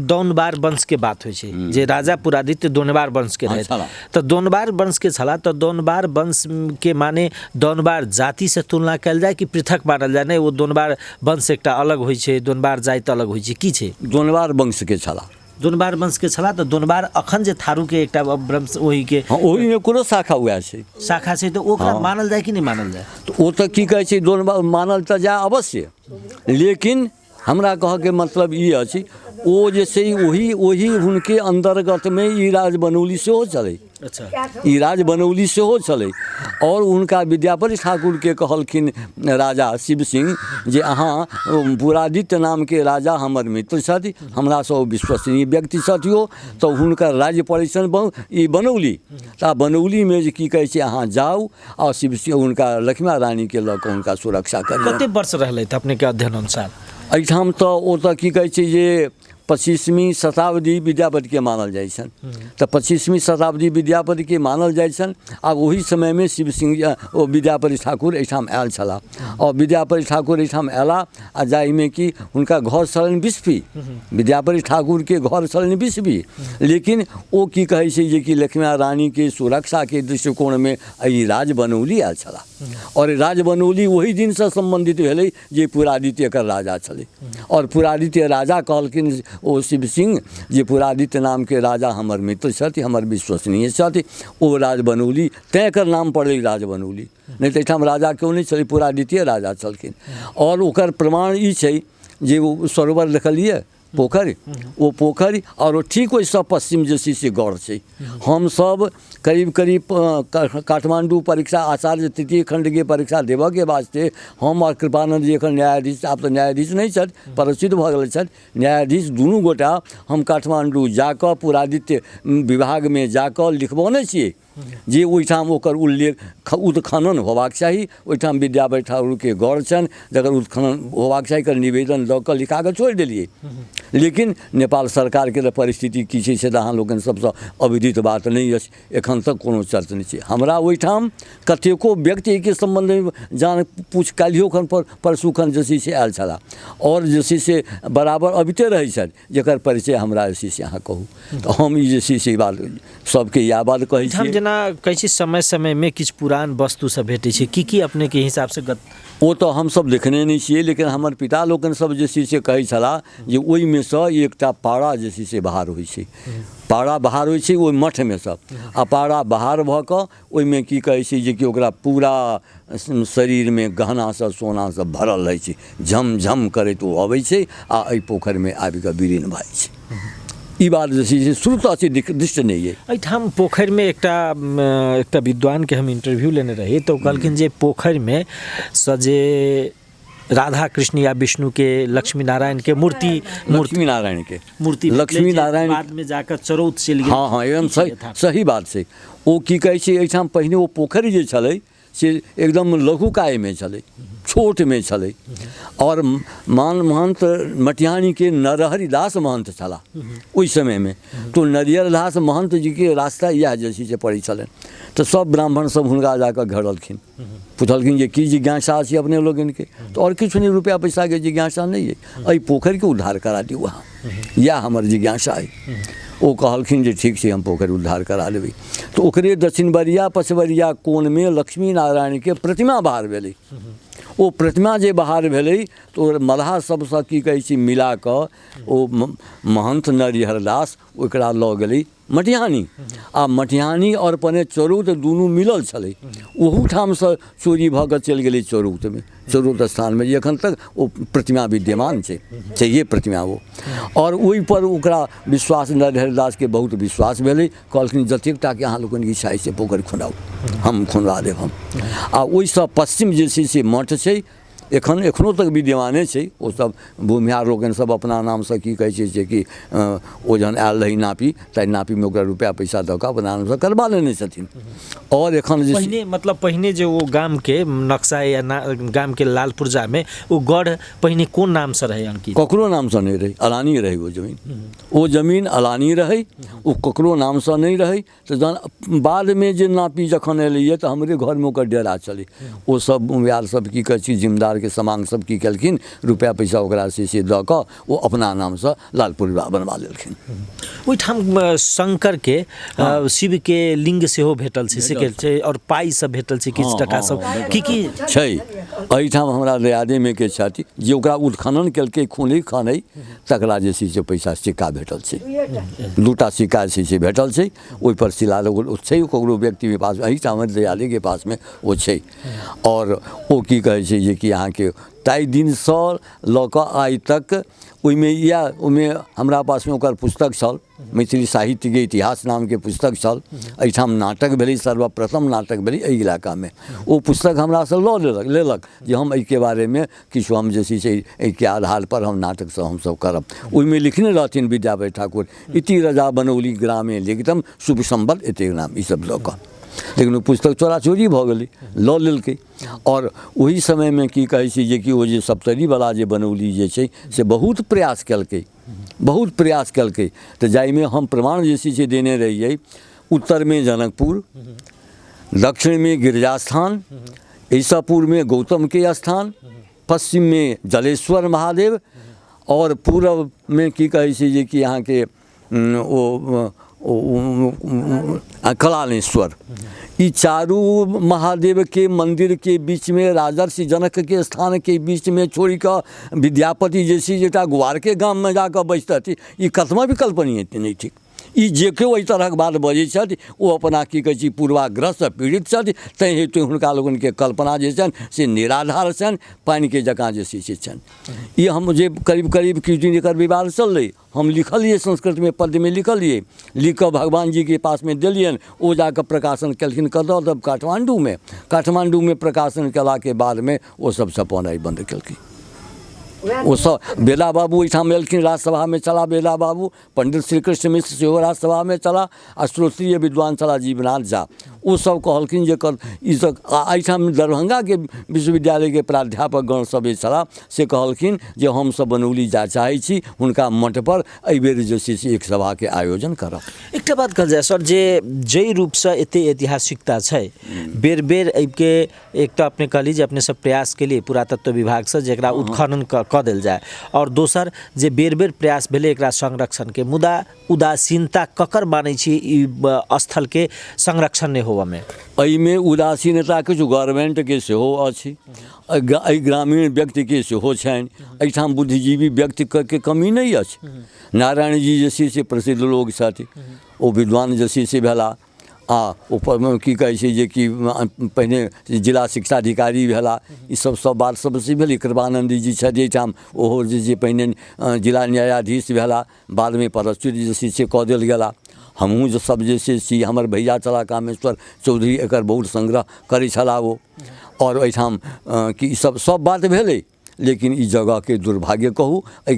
दौनवार वंशके बात होइ छै जे राजा पुरादित्य दौनवार वंशके रहै, तऽ दौनवार वंशके छलाह, तऽ दौनवार वंशके माने दौनवार जातिसँ तुलना कयल जाय कि पृथक मानल जाय? नहि, ओ दौनवार वंश एकटा अलग होइ छै, दौनवार जाति अलग होइ छै, की छै? दौनवार वंशके छलाह, दोनबार वंश के छलाह, तऽ दोनबार अखन जे थारू के एकटा वंश ओहि के, हँ, ओहिमे कोनो शाखा उएह छै, शाखा छै, तऽ ओकरा मानल जाय कि नहि मानल जाय? तऽ ओ तऽ की कहै छै दोनबार मानल तऽ जाय अवश्य, लेकिन हमरा कहऽके मतलब ई अछि ओ जे छै ओही ओही हुनके अन्तर्गतमे ई राज बनौली सेहो छलै। अच्छा। ई राज बनौली सेहो छलै, आओर हुनका विद्यापति ठाकुरके कहलखिन राजा शिव सिंह जे अहाँ पुरादित्य नामके राजा हमर मित्र छथि, हमरासँ ओ विश्वसनीय व्यक्ति छथि ओ, तऽ हुनकर राज्य पड़ै छनि ई बनौली, तऽ बनौलीमे जे की कहै छै अहाँ जाउ आ शिव सिंह हुनका लक्ष्मा रानीके लऽ कऽ हुनका सुरक्षा करियौ। कते वर्ष रहलथि अपनेके अध्ययन अनुसार एहिठाम? तऽ ओ तऽ की कहै छै जे 25वीं शताब्दी विद्यापतिके मानल जाइ छनि। तऽ 25वीं शताब्दी विद्यापतिके मानल जाइ छनि। आब ओहि समयमे शिव सिंह ओ विद्यापति ठाकुर एहिठाम आयल छलाह आओर विद्यापति ठाकुर एहिठाम अयलाह आ जाहिमे कि हुनका घर छलनि बिस्फी, विद्यापति ठाकुरके घर छलनि बिस्फी, लेकिन ओ की कहै छै जेकि लक्ष्मीना रानीके सुरक्षाके दृष्टिकोणमे एहि राज बनौली आयल छलाह आओर राज बनौली ओहि दिनसँ सम्बन्धित भेलै जे पुरादित्य एकर राजा छलै। आओर पुरादित्य राजा कहलखिन ओ शिव सिंह जे पुरादित्य नामके राजा हमर मित्र छथि, हमर विश्वसनीय छथि, ओ राज बनौली, तैँ एकर नाम पड़लै राज बनौली, नहि तऽ एहिठाम राजा केओ नहि छलै, पुरादित्य राजा छलखिन। आओर ओकर प्रमाण ई छै जे ओ सरोवर देखलियै पोखरि, ओ पोखरि आओर ओ ठीक ओहिसँ पश्चिम जे छै से गढ़ छै। हमसभ करीब करीब काठमाण्डू परीक्षा आचार्य तृतीय खण्डके परीक्षा देबऽके वास्ते हम आओर कृपानन्द जी एखन न्यायाधीश, आब तऽ न्यायाधीश नहि छथि, पदच्युत भऽ गेल छथि न्यायाधीश, दुनू गोटा हम काठमाण्डू जाकऽ पुरादित्य विभागमे जाकऽ लिखबौने छियै जे ओहिठाम ओकर उल्लेख उत्खनन होबाक चाही, ओहिठाम विद्यापति ठाकुरके गढ़ छनि जकर उत्खनन होबाक चाही, एकर निवेदन दऽ कऽ लिखा कऽ छोड़ि देलियै। लेकिन नेपाल सरकारके तऽ परिस्थिति की छै से तऽ अहाँ लोकनि सबसँ अविदित बात नहि अछि, एखन तक कोनो चर्च नहि छै। हमरा ओहिठाम कतेको व्यक्ति एहिके सम्बन्धमे जान पूछ काल्हिओ खन परसू खन जे छै से आयल छलाह आओर जे छै से बराबर अबिते रहै छथि, जकर परिचय हमरा जे छै से अहाँ कहू तऽ हम ई जे छै से बात सबके इएह बात कहै हम छियै। जेना कहै छी समय समयमे किछु पुरान वस्तु सब भेटै छै, की की अपनेके हिसाबसँ गत ओ तऽ हमसब देखने नहि छियै, लेकिन हमर पिता लोकनि सब जे छै से कहै छलाह जे ओहिमे सँ एकटा पारा जे छै से बाहर होइ छै, पारा बाहर होइ छै ओहि मठमे सँ, आ पारा बाहर भऽ कऽ ओहिमे की कहै छै जेकि ओकरा पूरा शरीरमे गहना सब सोना सब भरल रहै छै, झमझम करैत ओ अबै छै आ एहि पोखरिमे आबिकऽ विलीन भऽ जाइ छै। ई बात जे छै से शुरुतः छै दृष्ट नहि अइ। एहिठाम पोखरिमे एकटा विद्वानके हम इंटरव्यू लेने रही तऽ ओ कहलखिन जे पोखरिमे सँ जे राधा कृष्ण या विष्णु के लक्ष्मी नारायण के मूर्ति लक्ष्मी नारायण के मूर्ति लक्ष्मी नारायण बाद में जाकर चरौत चलि गेल। हँ हँ, एकदम की सही यथार्थ? सही बात छै। ओ की कहै छै एहिठाम पहिने ओ पोखरि जे छलै से एकदम लघुकायमे छलै, छोटमे छलै। आओर मान महन्त मटिहानीके नरहरि दास महन्त छलाह ओहि समयमे, तऽ नरियर दास महन्त जीके रास्ता इएह जे छै से पड़ै छलनि, तऽ सब ब्राह्मण सब हुनका जाकऽ घेरलखिन, पुछलखिन जे की जिज्ञासा अछि अपने लोकनिके, तऽ आओर किछु नहि, रुपैआ पैसाके जिज्ञासा नहि अइ, एहि पोखरिके उद्धार करा दियौ अहाँ, इएह हमर जिज्ञासा अइ। ओ कहलखिन जे ठीक छै, हम पोखरि उद्धार करा देबै। तऽ ओकरे दक्षिणबरिया पछबरिया कोणमे लक्ष्मी नारायणके प्रतिमा बाहर भेलै। ओ प्रतिमा जे बाहर भेलै तऽ ओ मलहा सबसँ की कहै छै मिला कऽ ओ महन्थ नरिहर दास ओकरा लऽ गेलै मटिहानी। आ मटिहानी आओर पने चौरौत दुनू मिलल छलै, ओहूठामसँ चोरी भऽ कऽ चलि गेलै चौरौतमे, चौरौत स्थानमे जे एखन तक ओ प्रतिमा विद्यमान छै, छैहे प्रतिमा ओ। आओर ओहिपर ओकरा विश्वास नरहरि दासके बहुत विश्वास भेलै, कहलखिन जतेक टाके अहाँ लोकनिके इच्छा अछि से पोखरि खुनाउ, हम खुनवा देब हम। आ ओहिसँ पश्चिम जे छै से मठ छै, एखनो तक विद्यमाने छै। ओ सब भूमिहार लोकनि सब अपना नामसँ की कहै छै जे कि ओ जहन आयल रहै नापी, ताहि नापीमे ओकरा रुपैआ पैसा दऽ कऽ अपना नामसँ करबा लेने छथिन। आओर एखन जे पहिने मतलब पहिने जे ओ गामके नक्शा या गामके लाल पुर्जामे ओ गढ़ पहिने कोन नामसँ रहै अंकित? ककरो नामसँ नहि रहै, अलानी रहै ओ जमीन, ओ जमीन अलानी रहै, ओ ककरो नामसँ नहि रहै। तऽ जहन बादमे जे नापी जखन एलैए तऽ हमरे घरमे ओकर डेरा छलै, ओ सब भूमिहार सब की कहै छै जिम्मेदारके समांग सब की केलखिन, रुपैआ पैसा ओकरा से दऽ कऽ ओ अपना नामसँ लाल पुरवा बनवा लेलखिन। ओहिठाम शंकरके शिवके लिंग सेहो भेटल छै, से छै, आओर पाइ सब भेटल छै, किछु टका सब की की छै एहिठाम। हमरा दयादेमे के छथि जे ओकरा उत्खनन केलकै, खूनी खनै, तकरा जे छै से पैसा सिक्का भेटल छै, दूटा सिक्का जे छै से भेटल छै, ओहिपर शिला छै ककरो व्यक्तिके पास, एहिठाम दयालीके पासमे ओ छै। आओर ओ की कहै छै जेकि अहाँके ताहि दिनसँ लऽ कऽ आइ तक ओहिमे इएह, ओहिमे हमरा पासमे ओकर पुस्तक छल, मैथिली साहित्यके इतिहास नामके पुस्तक छल। एहिठाम नाटक भेलै, सर्वप्रथम नाटक भेलै एहि इलाकामे। ओ पुस्तक हमरासँ लऽ लेलक जे हम एहिके बारेमे किछु हम जे छै से एहिके आधारपर हम नाटक सब हमसब करब। ओहिमे लिखने रहथिन विद्यापति ठाकुर इति रजा बनौली ग्रामे लिखितम शुभ सम्बल एतेक नाम, ई सब लऽ कऽ। लेकिन ओ पुस्तक चोरा चोरी भऽ गेलै, लऽ लेलकै। आओर ओहि समयमे की कहै छै जेकि ओ जे सप्तरीवला जे बनौली जे छै से बहुत प्रयास केलकै, बहुत प्रयास केलकै। तऽ जाहिमे हम प्रमाण जे छै से देने रहियै, उत्तरमे जनकपुर, दक्षिणमे गिरिजास्थान, एहिसँ पूर्वमे गौतमके स्थान, पश्चिममे जलेश्वर महादेव, आओर पूरबमे की कहै छै जेकि अहाँके ओ कलानेश्वर। ई चारू महादेवके मन्दिरके बीचमे राजर्षि जनकके स्थानके बीचमे छोड़िकऽ विद्यापति जे छै एकटा ग्वारके गाममे जाकऽ बैसतथि, ई कतबा भी कल्पनीय नहि थिक। ई जे केओ एहि तरहक बात बजै छथि ओ अपना की कहै छै पूर्वाग्रहसँ पीड़ित छथि, ताहि हेतु हुनका लोकनिके कल्पना जे छनि से निराधार छनि, पानिके जकाँ जे छै से छनि। ई हम जे करीब करीब किछु दिन एकर विवाद चललै, हम लिखलियै संस्कृतमे पद्यमे लिखलियै, लिख कऽ भगवानजीके पासमे देलियनि, ओ जाकऽ प्रकाशन केलखिन कतऽ, तऽ काठमाण्डूमे। काठमाण्डूमे प्रकाशन केलाके बादमे ओ सब छपौनाइ बन्द केलखिन। ओ सब बेला बाबू ओहिठाम एलखिन, राज्यसभामे छलाह बेला बाबू, पण्डित श्रीकृष्ण मिश्र सेहो राज्यसभामे छलाह, आ श्रोत्रिय विद्वान छलाह जीवनाथ झा। ओ सब कहलखिन जे ई सब एहिठाम दरभंगाके विश्वविद्यालयके प्राध्यापकगण सब जे छलाह से कहलखिन जे हमसब बनौली जाय चाहै छी, हुनका मठपर एहिबेर जे छै से एक सभाके आयोजन करब। एकटा बात कहल जाय सर, जे जाहि रूपसँ एते ऐतिहासिकता छै, बेर बेर एहिके एक तऽ अपने कहली जे अपने सब प्रयास केलिए पुरातत्व विभागसँ जे एकरा उत्खनन कऽ देल जाय, आओर दोसर जे बेर बेर प्रयास भेलै एकरा संरक्षणके, मुदा उदासीनता ककर मानै छी ई स्थलके संरक्षण नहि होबऽमे? एहिमे उदासीनता किछु गवर्नमेंटके सेहो अछि, एहि ग्रामीण व्यक्तिके सेहो छनि। एहिठाम बुद्धिजीवी व्यक्तिके कमी नहि अछि। नारायण जी जे छै से प्रसिद्ध लोक छथि, ओ विद्वान जे छै से भेला, आ ऊपरमे की कहै छै जेकि पहिने जिला शिक्षा अधिकारी भेला, ई सब सब बात सब से भेलै। कृपानन्द जी छथि एहिठाम, ओहो जे छै पहिने जिला न्यायाधीश भेला, बादमे पदच्युत जे छै से कऽ देल गेला। हमहूँ जे सब जे छै से हमर भैया छलाह कामेश्वर चौधरी, एकर बहुत संग्रह करै छलाह ओ। आओर एहिठाम कि ई सब सब बात भेलै, लेकिन ई जगहके दुर्भाग्य कहू, एहि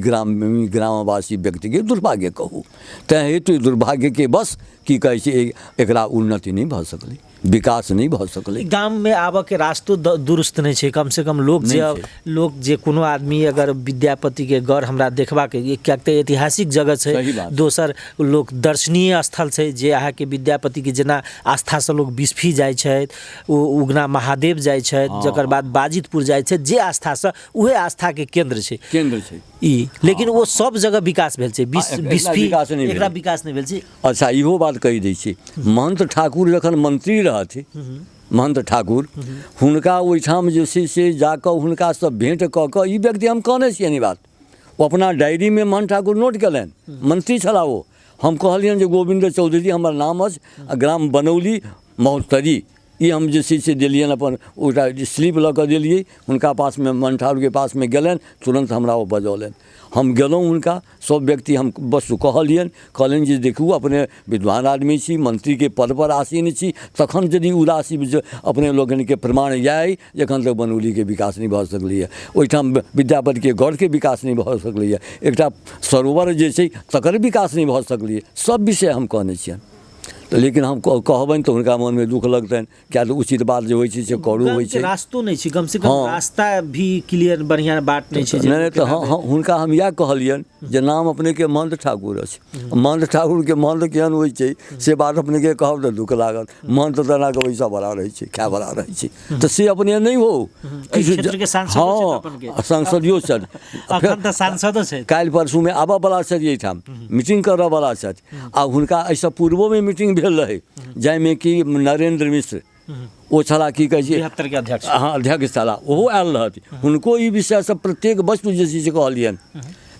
ग्रामवासी व्यक्तिके दुर्भाग्य कहू, तैँ हेतु दुर्भाग्यके बस की कहै छै एकरा उन्नति नहि भऽ सकलै, विकास नहि भऽ सकलै। गाममे आबऽके रास्तो दुरुस्त नहि छै। कमसँ कम लोक जे लोक जे कोनो आदमी अगर विद्यापतिके गढ़ हमरा देखबाके, किएक तऽ ऐतिहासिक जगह छै, दोसर लोक दर्शनीय स्थल छै, जे अहाँके विद्यापतिके जेना आस्थासँ लोक बिस्फी जाइ छथि, ओ उगना महादेव जाइ छथि, जकर बाद बाजितपुर जाइ छथि, जे आस्थासँ उहे आस्थाके केन्द्र छै, केन्द्र छै ई। लेकिन ओ सब जगह विकास भेल छै, बिस्फी एकरा विकास नहि भेल छै। अच्छा, इहो बात कहि दै छी, महंत ठाकुर जखन मंत्री रहथि, महंत ठाकुर हुनका ओहिठाम जे छै से जाकऽ हुनकासँ भेँट कऽ कऽ ई व्यक्ति हम कहने छियनि ई बात, ओ अपना डायरीमे महंत ठाकुर नोट केलनि, मंत्री छलाह ओ। हम कहलियनि जे गोविन्द चौधरी हमर नाम अछि आ ग्राम बनौली महोत्तरी, ई हम जे छै से देलियनि, अपन ओकरा स्लिप लऽ कऽ देलियै हुनका पासमे, महंत ठाकुरके पासमे गेलनि, तुरन्त हमरा ओ बजौलनि, हम गेलहुँ हुनका, सब व्यक्ति हम वस्तु कहलियनि, कहलनि जे देखू अपने विद्वान आदमी छी, मंत्रीके पदपर आसीन छी, तखन यदि उदासी अपने लोकनिके प्रमाण इएह अइ जे एखन तक बनौलीके विकास नहि भऽ सकलैए, ओहिठाम विद्यापतिके गढ़के विकास नहि भऽ सकलैए, एकटा सरोवर जे छै तकर विकास नहि भऽ सकलैए, सब विषय हम कहने छियनि। लेकिन हम कहबनि तऽ हुनका मोनमे दुःख लगतनि, किएक तऽ उचित बात जे होइ छै से करू होइ छै। रास्तो नहि छै, कम से कम रास्ता भी क्लियर बढ़िआँ बाट नहि छै। नहि तऽ हुनका हम इएह कहलियनि जे नाम अपनेके महंत ठाकुर अछि, महंत ठाकुरके महंत केहन होइ छै से बात अपनेके कहब तऽ दुःख लागत, महंत तऽ एना कऽ बैसऽवला रहै छै, खायवला रहै छै, तऽ से अपने नहि हो। हँ, सांसदियो छथि, सांसदो छथि, काल्हि परसूमे आबऽवला छथि, एहिठाम मीटिंग करऽवला छथि। आ हुनका एहिसँ पूर्वोमे मीटिंग भेल रहै, जाहिमे कि नरेन्द्र मिश्र ओ छलाह, की कहै छै के अध्यक्ष, हँ अध्यक्ष छलाह, ओहो आयल रहथि, हुनको ई विषयसँ प्रत्येक वस्तु जे छै से कहलियनि,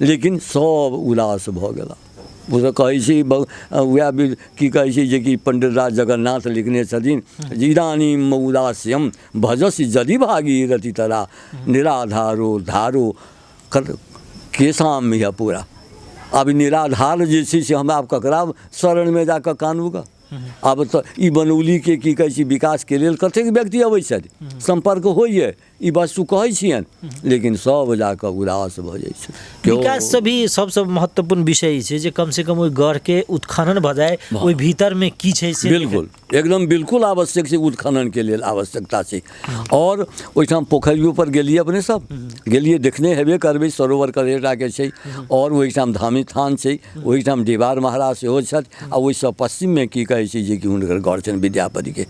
लेकिन सब उदास भऽ गेला। ओ तऽ कहै छै वएह की कहै छै जेकि पण्डित राज जगन्नाथ लिखने छथिन जे इदानीम उदास्यम भजसि जदि भागीरथि तरा निराधारो धारो केशाम यऽ पूरा। आब निराधार जे छै से हमरा आब ककरा शरणमे जाकऽ कानू गऽ? आब तऽ ई बनौलीके की कहै छै विकासके लेल कतेक व्यक्ति अबै छथि, सम्पर्क होइए, ई वस्तु कहै छियनि, लेकिन सब जाकऽ उदास भऽ जाइ छै। केओ विकास से भी सबसँ महत्वपूर्ण विषय ई छै जे कम से कम ओहि गढ़के उत्खनन भऽ जाय, ओहि भीतरमे की छै से। बिल्कुल, एकदम बिल्कुल आवश्यक छै, उत्खननके लेल आवश्यकता छै। आओर ओहिठाम पोखरियो पर गेलियै, अपने सब गेलियै, देखने हेबे करबै, सरोवर करेटाके छै। आओर ओहिठाम धामी थान छै, ओहिठाम डिहबार महाराज सेहो छथि। आ ओहिसँ पश्चिममे की कहै छै जेकि हुनकर घर छनि विद्यापतिके।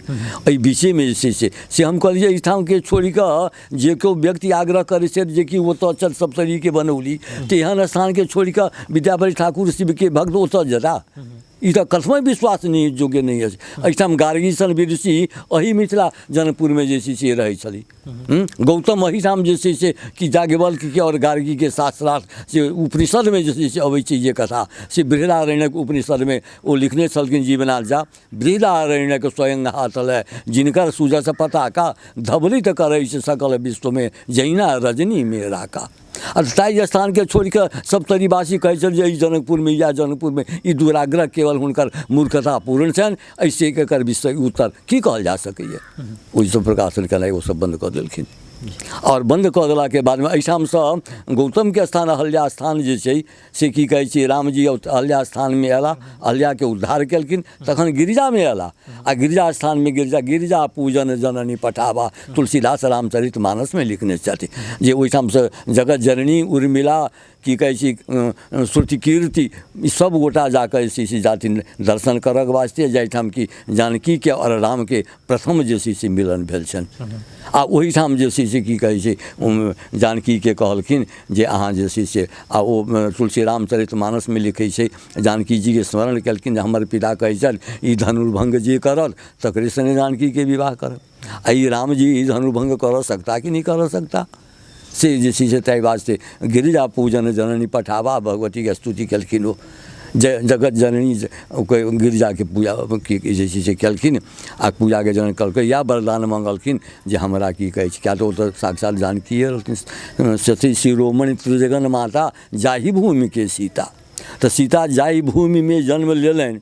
एहि बीचेमे जे छै से हम कहलियै एहिठामके छोड़िकऽ जे केओ व्यक्ति आग्रह करै छथि जेकि ओतऽ चल सप्तरीके बनौली, तऽ एहन स्थानके छोड़िकऽ विद्यापति ठाकुर शिवके भक्त ओतऽ जेता, ई तऽ कथमपि विश्वास नहि योग्य नहि अछि। एहिठाम गार्गी सन विदुषी एही मिथिला जनकपुरमे जे छै से रहै छली। गौतम एहिठाम जे छै से कि याज्ञवल्क्यके आओर गार्गीके शास्त्रार्थ से उपनिषदमे जे छै से अबै छै जे कथा, से बृहदारण्यक उपनिषदमे ओ लिखने छलखिन जीवनाथ झा, बृहदारण्यक स्वयं हाथ लय जिनकर सुजस पताका धवलित करै छै सकल विश्वमे जहिना रजनीमे राका। आ ताहि स्थानके छोड़ि कऽ सप्तरीवासी कहै छथि जे ई जनकपुरमे या जनकपुरमे, ई दुराग्रह केवल हुनकर मूर्खतापूर्ण छनि। एहिसँ एकर विषय उत्तर की कहल जा सकैए? ओहिसँ प्रकाशन केनाइ ओसभ बन्द कऽ देलखिन। आओर बन्द कऽ देलाके बादमे एहिठामसँ गौतमके स्थान अहल्या स्थान जे छै से की कहै छै, रामजी अहल्या स्थानमे अयला, अहल्याके उद्धार केलखिन, तखन गिरिजामे अयला। आ गिरिजा स्थानमे गिरिजा गिरिजा पूजन जननी पठावा, तुलसीदास रामचरित मानसमे लिखने छथि जे ओहिठामसँ जगत जननी उर्मिला की कहै छी श्रुतिकीर्ति ई सब गोटा जाकऽ जे छै से जाथिन दर्शन करऽके वास्ते, जाहिठाम कि जानकीके आओर रामके प्रथम जे छै से मिलन भेल छनि। आ ओहिठाम जे छै से की कहै छै जानकीके कहलखिन जे अहाँ जे छै से, आ ओ तुलसी रामचरित मानसमे लिखै छै, जानकी जीके स्मरण केलखिन जे हमर पिता कहै छथि ई धनुर्भङ्ग जे करत तकरे सङ्गे जानकीके विवाह करब, आ ई रामजी ई धनुर्भङ्ग करऽ सकता कि नहि करऽ सकता? से जे छै से ताहि वास्ते गिरिजा पूजन जननी पठावा भगवतीके स्तुति केलखिन। ओ जगत जननी गिरिजाके पूजा की जे छै से केलखिन। आ पूजाके जहन कहलकै इएह वरदान मङ्गलखिन जे हमरा की कहै छै, किया तऽ ओ तऽ साक्षात जानकीए रहथिन, सती शिरोमणि त्रिजगन माता जाहि भूमिके सीता। तऽ सीता जाहि भूमिमे जन्म लेलनि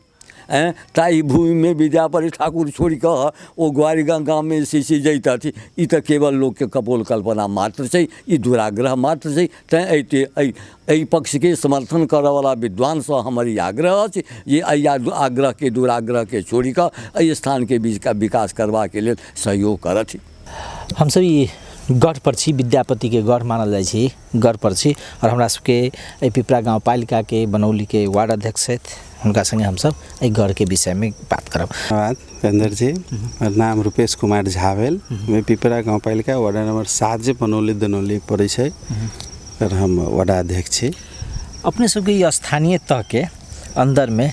ताहि भूमिमे विद्यापति ठाकुर छोड़ि कऽ ओ ग्वारि गाममे जे छै से जैतथि, ई तऽ केवल लोकके कपोल कल्पना मात्र छै, ई दुराग्रह मात्र छै। तैँ एहि एहि पक्षके समर्थन करऽवला विद्वानसँ हमर ई आग्रह अछि जे एहि आग्रहके दुराग्रहके छोड़ि कऽ एहि स्थानके विकास करबाके लेल सहयोग करथि। हमसब ई गढ़ पर छी, विद्यापतिके गढ़ मानल जाइ छै, गढ़ पर छी। आओर हमरा सबके एहि पिपरा गाँवपालिकाके बनौलीके वार्ड अध्यक्ष छथि, हुनका सङ्गे हमसब एहि गढ़के विषयमे बात करब। धन्यवाद उपेंद्र जी। हमर नाम रूपेश कुमार झा भेल। पिपरा गाँवपालिका वार्ड नंबर 7 जे बनौली दनौली पड़ै छै, तर हम वार्डाध्यक्ष छी। अपने सबके ई स्थानीय तहके अन्दरमे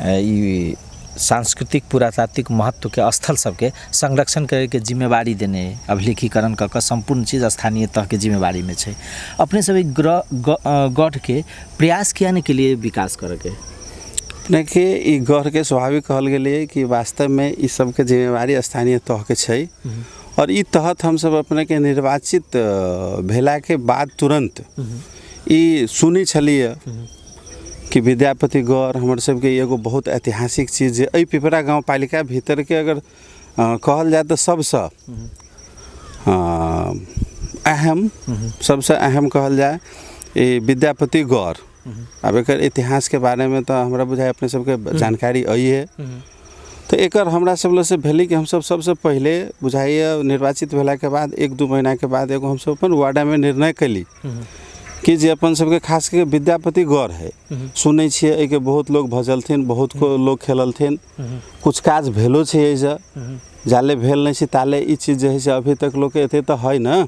ई सांस्कृतिक पुरातात्विक महत्वके स्थल सबके संरक्षण करैके जिम्मेवारी देने, अभिलेखीकरण कऽ कऽ सम्पूर्ण चीज स्थानीय तहके जिम्मेवारीमे छै। अपने सब ई गढ़के प्रयास किया नहि केलिए विकास करैके? अपनेके ई गढ़के स्वाभाविक कहल गेलै कि वास्तवमे ई सबके जिम्मेवारी स्थानीय तहके छै। और ई तहत हमसब अपनेके निर्वाचित भेलाके बाद तुरन्त ई सुनै छलियै कि विद्यापति गढ़ हमर सबके एगो बहुत ऐतिहासिक चीज जे एहि पिपरा गाँवपालिका भीतरके अगर कहल जाय तऽ सबसँ अहम, सबसँ अहम कहल जाय ई विद्यापति गढ़। आब एकर इतिहासके बारेमे तऽ हमरा बुझाइ अपने सबके जानकारी अइहे। तऽ एकर हमरा सब लग से भेलै कि हमसब सबसँ पहिले बुझाइए निर्वाचित भेलाके बाद 1-2 महीनाके बाद एगो हमसब अपन वार्डमे निर्णय कयली कि जे अपन सबके खास करके विद्यापति गढ़ है, सुनै छियै एहिके बहुत लोग भजलथिन, बहुत लोग खेललथिन, कुछ काज भेलो छै एहिसँ, जाले भेल नहि छै ताले ई चीज जे है से अभी तक लोकके एते तऽ है न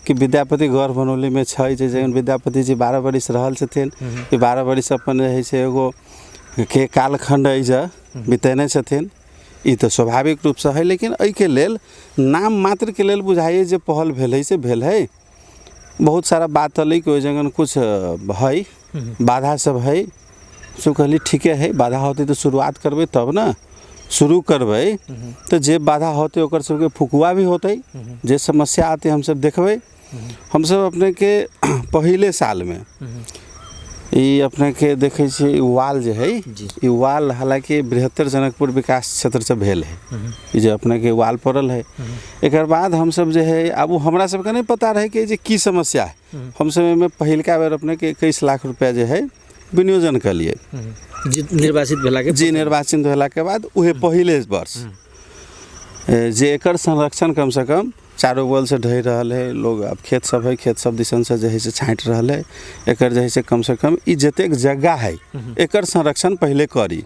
कि विद्यापति गढ़ बनौलीमे छै जे जखन विद्यापति जी 12 बरिस रहल छथिन, ई 12 बरिस अपन जे है से एगो के कालखण्ड एहिसँ बितेने छथिन, ई तऽ स्वाभाविक रूपसँ है। लेकिन एहिके लेल नाम मात्रके लेल बुझाइए जे पहल भेल है से भेल है। बहुत सारा बात अलै कि ओहि जगह कुछ है बाधा सब है, सब कहली ठीके है, बाधा होतै तऽ शुरुआत करबै तब ने, शुरू करबै तऽ जे बाधा होतै ओकर सबके फुकुआ भी होतै, जे समस्या आतै हमसब देखबै। हमसब अपनेके पहिले सालमे ई अपनेके देखै छियै ई वाल जे हइ, ई वाल हालाँकि बृहत्तर जनकपुर विकास क्षेत्रसँ भेल है। ई जे अपनेके वाल पड़ल है, एकर बाद हमसब जे है, आब ओ हमरा सबके नहि पता रहै कि जे की समस्या है। हमसब एहिमे पहिलका बेर अपनेके 21 लाख रुपया जे है विनियोजन कलियै। जी निर्वाचित भेलाके, जी निर्वाचित भेलाके बाद उहे पहिले वर्ष जे एकर संरक्षण कमसँ कम चारू बगलसँ ढहि रहल है लोग, आब खेत सब है, खेत सब दिसनसँ जे है से छाँटि रहल है। एकर जे है से कमसँ कम ई जतेक जगह है एकर संरक्षण पहिले करी,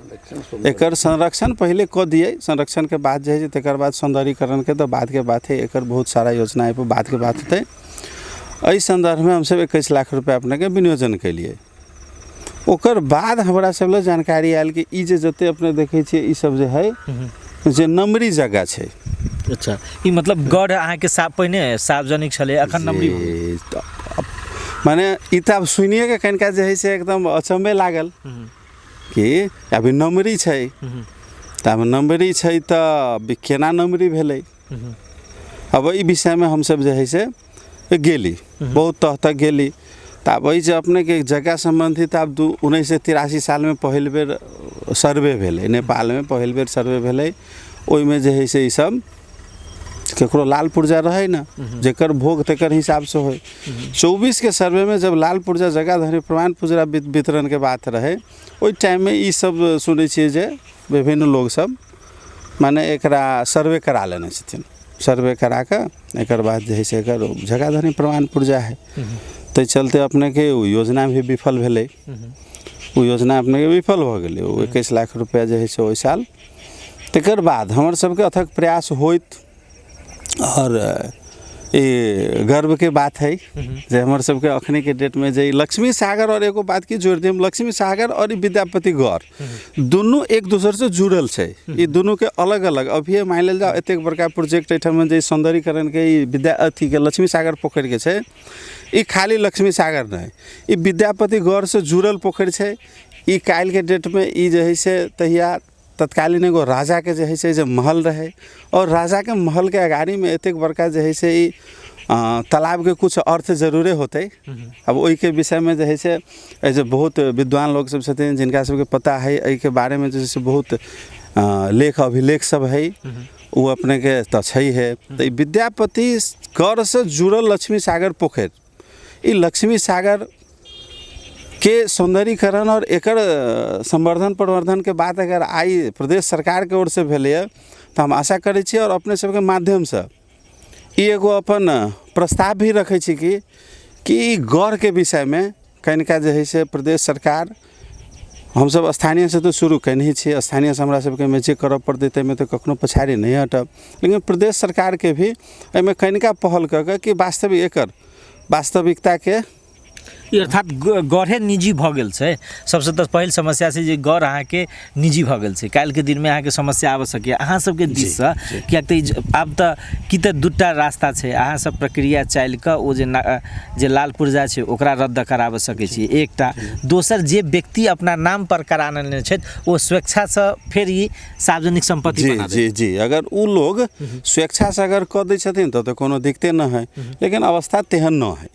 एकर संरक्षण पहिले कऽ दियै। संरक्षणके बाद जे है से तकर बाद सौन्दर्यीकरणके तऽ बादके बात है, एकर बहुत सारा योजना है, बादके बात हेतै। एहि सन्दर्भमे हमसब 21 लाख रुपया अपनेके विनियोजन केलियै। ओकर बाद हमरा सब लग जानकारी आयल कि ई जे जते अपने देखै छियै ई सब जे है जे नमरी जगह छै। अच्छा, ई मतलब गढ़ अहाँके पहिने सार्वजनिक छलै, अखन नमरी। माने ई तऽ आब सुनिए के कनिका जे है से एकदम अचम्भे लागल कि अभी नमरी छै, तऽ आब नमरी छै तऽ केना नमरी भेलै। अब एहि विषयमे हमसब जे है से गेली, बहुत तह तक गेली। तऽ आब एहि जे अपनेके जगह सम्बन्धित आब 1983 सालमे पहिल बेर सर्वे भेलै, नेपालमे पहिल बेर सर्वे भेलै। ओहिमे जे है से ईसब ककरो लाल पुर्जा रहै ने, जेकर भोग तेकर हिसाबसँ होइ। 24 के सर्वेमे जब लाल पुर्जा जगह धरि प्रमाण पुर्जा वितरणके बात रहै, ओहि टाइममे ईसब सुनै छियै जे विभिन्न लोकसब माने एकरा सर्वे करा लेने छथिन। सर्वे करा कऽ एकर बाद जे है से एकर जगह धरि प्रमाण पुर्जा है, ताहि चलते अपनेके ओ योजना भी विफल भेलै। ओ योजना अपनेके विफल भऽ गेलै, ओ 21 लाख रुपया जे है से ओहि साल। तकर बाद हमर सबके अथक प्रयास होइत, और ई गर्वके बात है जे हमर सबके अखनीके डेटमे जे लक्ष्मी सागर, और एगो बात की जोड़ि दिम, लक्ष्मी सागर और ई विद्यापति गढ़ दुनू एक दोसरसँ जुड़ल छै। ई दुनूके अलग अलग अभिये मानि लेल जाओ एतेक बड़का प्रोजेक्ट एहिठाम जे सौन्दर्यीकरणके ई विद्या अथीके लक्ष्मी सागर पोखरिके छै, ई खाली लक्ष्मी सागर नहि, ई विद्यापति गढ़सँ जुड़ल पोखरि छै। ई काल्हिके डेटमे ई जे है से तहिया तत्कालीन एगो राजाके जे है से जे महल रहै, और राजाके महलके अगाड़ीमे एतेक बड़का जे है से ई तालाबके कुछ अर्थ जरूरे होतै। अब ओहिके विषयमे जे है से एहिजे बहुत विद्वान लोक सब छथिन जिनका सबके पता है, एहिके बारेमे जे है से बहुत लेख अभिलेख सब है, ओ अपनेके तऽ छै है। तऽ ई विद्यापति गढ़सँ जुड़ल लक्ष्मी सागर पोखरि, ई लक्ष्मी सागर के सौन्दर्यीकरण और एकर संवर्धन प्रवर्धन के बात अगर आइ प्रदेश सरकारके ओरसँ भेलैए तऽ हम आशा करै छी और अपने सबके माध्यमसँ ई एगो अपन प्रस्ताव भी रखै छी कि ई गढ़के विषयमे कनिका जे है से प्रदेश सरकार, हमसब स्थानीयसँ तऽ शुरू केनहि छी, स्थानीयसँ हमरा सबके एहिमे जे करऽ पड़तै ताहिमे तऽ कखनो पछाड़ी नहि हटब, लेकिन प्रदेश सरकारके भी एहिमे कनिका पहल कऽ कऽ कि वास्तविक एकर वास्तविकताके ई अर्थात गढ़े निजी भऽ गेल छै। सबसँ तऽ पहिल समस्या छै जे गढ़ अहाँके निजी भऽ गेल छै। काल्हिके दिनमे अहाँके समस्या आबि सकैए अहाँ सबके दिससँ, किएक तऽ आब तऽ की तऽ दूटा रास्ता छै, अहाँ सब प्रक्रिया चालि कऽ ओ जे जे लाल पुर्जा छै ओकरा रद्द कराबऽ सकै छी एकटा, दोसर जे व्यक्ति अपना नाम पर करा लेने छथि ओ स्वेच्छासँ फेर ई सार्वजनिक सम्पत्ति जी जी जी अगर ओ लोग स्वेच्छासँ अगर कऽ दै छथिन तऽ कोनो दिक्कते नहि है, लेकिन अवस्था तेहन नहि है,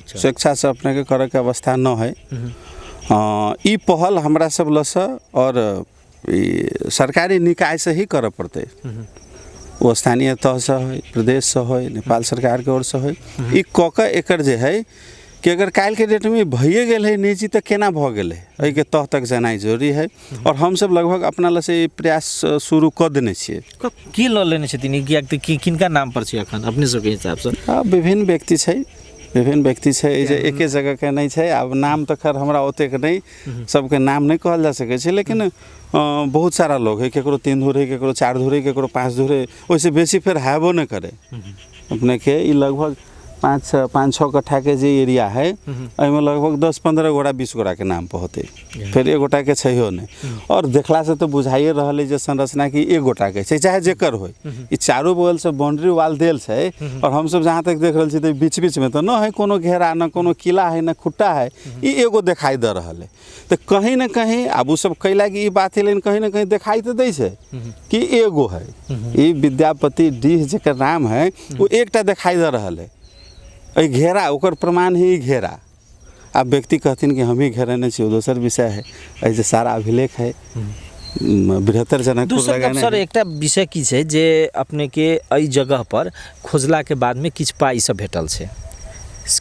स्वेच्छासँ अपनेके करैके अवस्था न है। ई पहल हमरा सब लसँ और ई सरकारी निकायसँ ही करऽ पड़तै, ओ स्थानीय तहसँ होइ, प्रदेशसँ होइ, नेपाल सरकारके ओरसँ होइ। ई कऽ कऽ एकर जे है कि अगर काल्हिके डेटमे भइए गेल है निजी तऽ केना भऽ गेलै, एहिके तह तक जेनाइ जरूरी है। और हमसब लगभग अपना लसँ ई प्रयास शुरू कऽ देने छियै। की लऽ लेने छथिन, किएक तऽ किनका नाम पर छै अखन अपने सबके हिसाबसँ? विभिन्न व्यक्ति छै, विभिन्न व्यक्ति छै, जे एके जगहके नहि छै। आब नाम तऽ खैर हमरा ओतेक नहि, सबके नाम नहि कहल जा सकै छै, लेकिन बहुत सारा लोग है, केकरो 3 धुर है, केकरो 4 धुर है, केकरो 5 धुर है, ओहिसँ बेसी फेर हैबो नहि करे। अपनेके ई लगभग 5-6 कट्ठाके जे एरिया है एहिमे लगभग 10-15 गोटा 20 गोटाके नाम पर होतै, फेर एक गोटाके छैहो नहि। और देखलासँ तऽ बुझाइए रहल है जे संरचना कि एक गोटाके छै, चाहे जेकर होइ। ई चारू बगलसँ बाउंड्री वाल देल छै, और हमसब जहाँ तक देख रहल छी तऽ बीच बीचमे तऽ न है कोनो घेरा, न कोनो किला है, न खुट्टा है, ई एगो देखाइ दऽ रहल है। तऽ कहीं न कहीं आब ओ सब कैला कि ई बात है, लेकिन कहीं न कहीं देखाइ तऽ दै छै कि एगो है, ई विद्यापति डीह जेकर नाम है ओ एकटा देखाइ दऽ रहल है। एहि घेरा ओकर प्रमाण है ई घेरा। आब व्यक्ति कहथिन कि हमही घेरने छी, ओ दोसर विषय है। एहि जे सारा अभिलेख है बृहत्तर जनकपुर दोसर गप लगेने सर है। एकटा विषय की छै जे अपने के एहि जगह पर खोजला के बाद में किछु पाइ सब भेटल छै,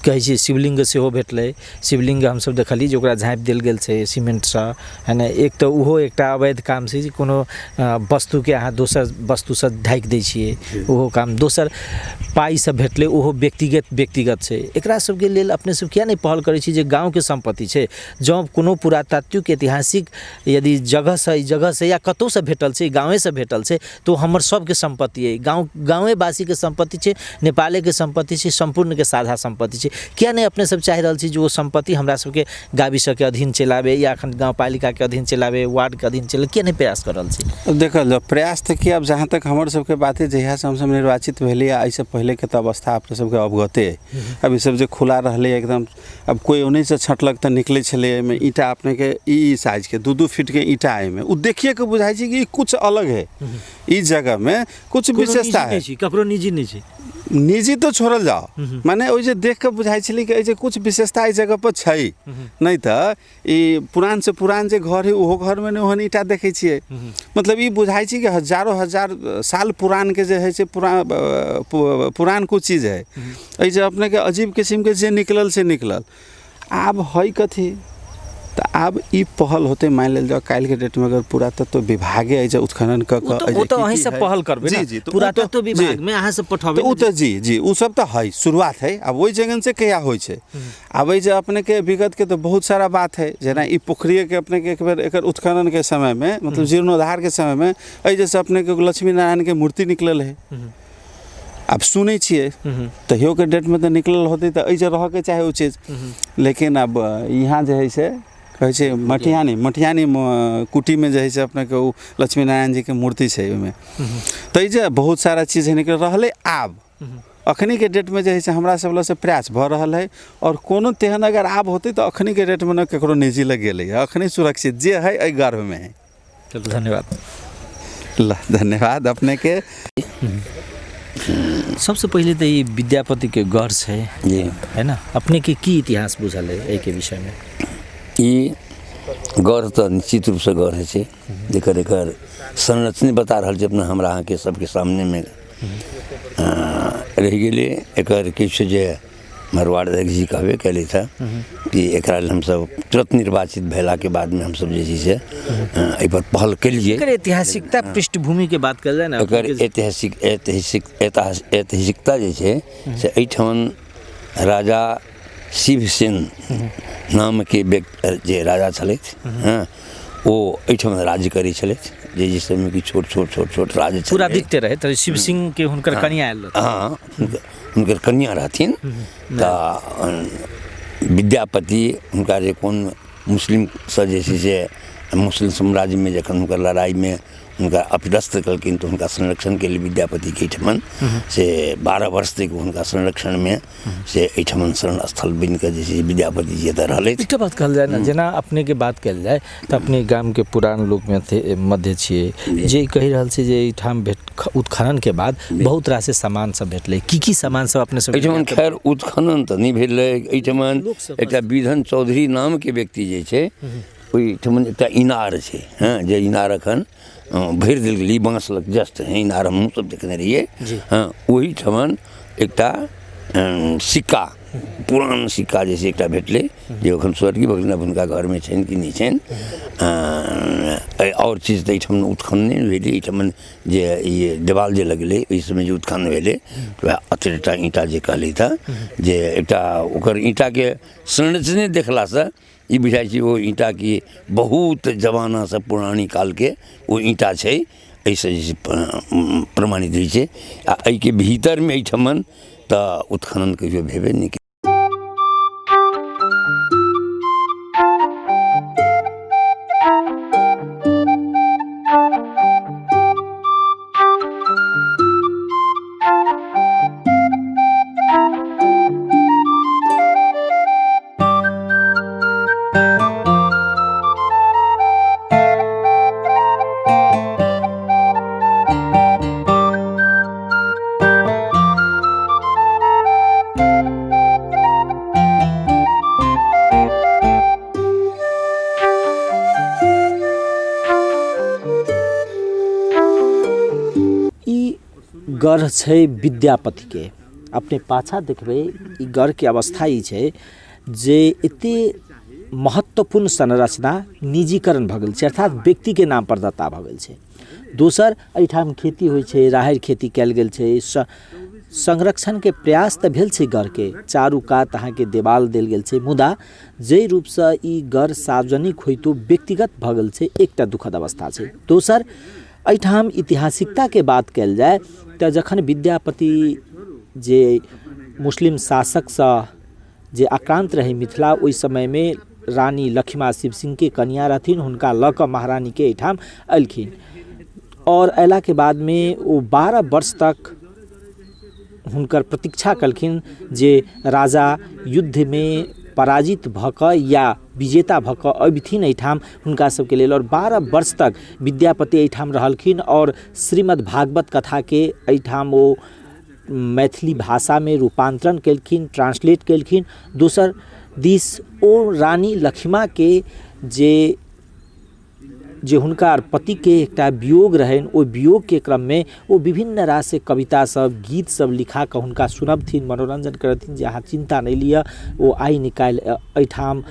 कहै छियै शिवलिंग सेहो भेटलै। शिवलिंग हमसब देखलियै जे ओकरा झाँपि देल गेल छै सीमेंटसँ, है ने। एक तऽ ओहो एकटा अवैध काम छै जे कोनो वस्तुके अहाँ दोसर वस्तुसँ ढाकि दै छियै, ओहो काम। दोसर पाइ सब भेटलै, ओहो व्यक्तिगत व्यक्तिगत छै। एकरा सबके लेल अपने सब किया नहि पहल करै छी जे गाँवके सम्पत्ति छै, जँ कोनो पुरातात्विक ऐतिहासिक यदि जगहसँ, ई जगहसँ या कतहुसँ भेटल छै, गाँवेसँ भेटल छै, तऽ ओ हमर सबके सम्पत्ति अइ, गाँवेवासीके सम्पत्ति छै, नेपालेके सम्पत्ति छै, सम्पूर्णके साझा सम्पत्ति छै। किया नहि अपने सब चाहि रहल छी जे ओ सम्पत्ति हमरा सबके गाबी सबके अधीन चलि आबै या एखन गाँवपालिकाके अधीन चलि आबै, वार्डके अधीन चलि आबै, किया नहि प्रयास कऽ रहल छी? अब देखल जाउ, प्रयास तऽ की, आब जहाँ तक हमर सबके बात है, जहियासँ हमसब निर्वाचित भेलियै एहिसँ पहिलेके तऽ अवस्था अपने सबके अवगते अइ। अब ई सब जे खुला रहलै एकदम, अब कोइ ओन्हिसँ छँटलक तऽ निकलै छलै। एहिमे ईंटा अपनेके ई साइजके 2-2 फीटके ईंटा एहिमे, ओ देखिएके बुझाइ छै कि ई कुछ अलग है, ई जगहमे कुछ विशेषता है। ककरो निजी नहि छै, निजी तऽ छोड़ल जाओ, माने ओहि जे देख कऽ बुझाइ छलै कि एहि जे कुछ विशेषता एहि जगह पर छै, नहि तऽ ई पुरान से पुरान जे घर है ओहो घरमे नहि ओहन ईंटा देखै छियै। मतलब ई बुझाइ छै कि हजारो हजार साल पुरानके जे हइ से पुरान कुछ चीज है। एहि जे अपनेके अजीब किसिमके जे निकलल से निकलल। आब है कथी तऽ आब ई पहल होतै, मानि लेल जाउ काल्हिके डेटमे अगर पुरातत्व विभागे एहि जे उत्खनन कऽ कऽ ओ तऽ अहीं सब पहल करबै जी जी, पुरातत्व विभागमे अहाँ सब पठेबै ओ तऽ जी जी, ओ सब तऽ है, शुरुआत है। आब ओहि जगह से कहिया होइ छै। आब एहि जे अपनेके विगतके तऽ बहुत सारा बात है, जेना ई पोखरिएके अपनेके एक बेर एकर उत्खननके समयमे, मतलब जीर्णोद्धारके समयमे एहि जैसे अपनेके लक्ष्मी नारायणके मूर्ति निकलल है। आब सुनै छियै तहियोके डेटमे तऽ निकलल होतै तऽ एहि जे रहऽके चाही ओ चीज, लेकिन आब यहाँ जे है से कहै छै मटिहानी, मटिहानी कुटीमे जे है से अपनेके ओ लक्ष्मी नारायण जीके मूर्ति छै ओहिमे। तऽ जे बहुत सारा चीज निकल रहलै। आब अखनीके डेटमे जे है से हमरा सब लग से प्रयास भऽ रहल है, आओर कोनो तेहन अगर आब होतै तऽ अखनीके डेटमे ने ककरो निजी लग गेलै, अखनी सुरक्षित जे है एहि गर्भमे है। चलू धन्यवाद। ल धन्यवाद अपनेके। सबसे पहिले तऽ ई विद्यापतिके गढ़ छै जी, है ना। अपनेके की इतिहास बुझल है एहिके विषयमे? ई गढ़ तऽ निश्चित रूपसँ गढ़ होइ छै, जेकर एकर संरचना बता रहल छै अपना हमरा अहाँके सबके सामनेमे रहि गेलै। एकर किछु जे हमर वार्ड अध्यक्ष जी कहबे केलथि हँ कि एकरा लेल हमसब तुरंत निर्वाचित भेलाके बादमे हमसब जे छै से एहिपर पहल केलियै। एकर ऐतिहासिकता पृष्ठभूमिके बात कयल जाय ने, एकर ऐतिहासिक ऐतिहासिक ऐतिहासिकता जे छै से एहिठाम राजा शिवसेन नामके व्यक्ति जे राजा छलथि, हँ, ओ एहिठाम राज्य करै छलथि, जे जे समयमे कि छोट छोट छोट छोट राज्य छलै। पुरादित्य रहै तऽ शिव सिंह के हुनकर कनिया आयल रहथिन। हँ, हुनकर कनिया रहथिन। तऽ विद्यापति हुनका जे कोन मुस्लिमसँ जे छै से मुस्लिम साम्राज्यमे जखन हुनकर लड़ाइमे हुनका अपदस्थ केलखिन तऽ हुनका संरक्षणके लेल विद्यापतिके एहिठमन से 12 वर्ष तक हुनका संरक्षणमे से एहिठमन शरण स्थल बनि कऽ जे छै विद्यापति जी एतऽ रहलथि। एकटा बात कहल जाय ने, जेना अपनेके बात कयल जाय तऽ अपने गामके पुरान लोकमे मध्य छियै, जे कहि रहल छै जे एहिठाम उत्खननके बाद बहुत रास सामान सब भेटलै, की की सामान सब अपने सब एहिठमन? खैर उत्खनन तऽ नहि भेलै एहिठमन। एकटा विधन चौधरी नामके व्यक्ति जे छै ओहिठमन एकटा इनार छै, हँ, जे इनार एखन भरि देल गेलै बाँस लग जस्ट इनार, हमहूँ सब देखने रहियै। हँ, ओहिठमन एकटा सिक्का, पुरान सिक्का जे छै एकटा भेटलै, जे एखन स्वर्गीय भऽ गेलनि, हुनका घरमे छनि कि नहि छनि। आओर चीज तऽ एहिठाम उत्खनन नहि भेलै। एहिठाम जे ई देवाल जे लगलै ओहि समय जे उत्खनन भेलै वएह अतरेटा ईंटा जे कहलथि हँ, जे एकटा ओकर ईंटाके संरचने देखलासँ ई बुझाइ छै ओ ईंटा कि बहुत जमानासँ पुरानी कालके ओ ईंटा छै। एहिसँ जे छै प्रमाणित होइ छै। आ एहिके भीतरमे एहिठमन तऽ उत्खनन कहियो भेबे नहि। गढ़ छै विद्यापतिके। अपने पाछाँ देखबै ई गढ़के अवस्था ई छै जे एते महत्वपूर्ण संरचना निजीकरण भऽ गेल छै, अर्थात व्यक्तिके नामपर दत्ता भऽ गेल छै। दोसर, एहिठाम खेती होइ छै, राहरि खेती कयल गेल छै। संरक्षणके प्रयास तऽ भेल छै, गढ़के चारू कात अहाँके देवाल देल गेल छै, मुदा जाहि रूपसँ ई गढ़ सार्वजनिक होइतो व्यक्तिगत भऽ गेल छै, एकटा दुखद अवस्था छै। दोसर, एहिठाम ऐतिहासिकताके बात कयल जाय तऽ जखन विद्यापति जे मुस्लिम शासकसँ जे आक्रान्त रहै मिथिला, ओहि समयमे रानी लखिमा शिव सिंहके कनिआँ रहथिन, हुनका लऽ कऽ महारानीके एहिठाम एलखिन आओर अयलाके बादमे ओ 12 वर्ष तक हुनकर प्रतीक्षा केलखिन जे राजा युद्धमे पराजित भऽ कऽ या विजेता भऽ कऽ अबिथिन एहिठाम हुनका सबके लेल। आओर 12 वर्ष तक विद्यापति एहिठाम रहलखिन आओर श्रीमद् भागवत कथाके एहिठाम ओ मैथिली भाषामे रूपान्तरण केलखिन, ट्रांसलेट केलखिन। दोसर दिस ओ रानी लखिमाके जे जे हुनका पतिके एकटा वियोग रहनि, ओहि वियोगके क्रममे ओ विभिन्न रास कविता सब, गीत सब लिखा कऽ हुनका सुनबथिन, मनोरञ्जन करथिन जे अहाँ चिन्ता नहि लिअ, ओ आइ ने काल्हि एहिठाम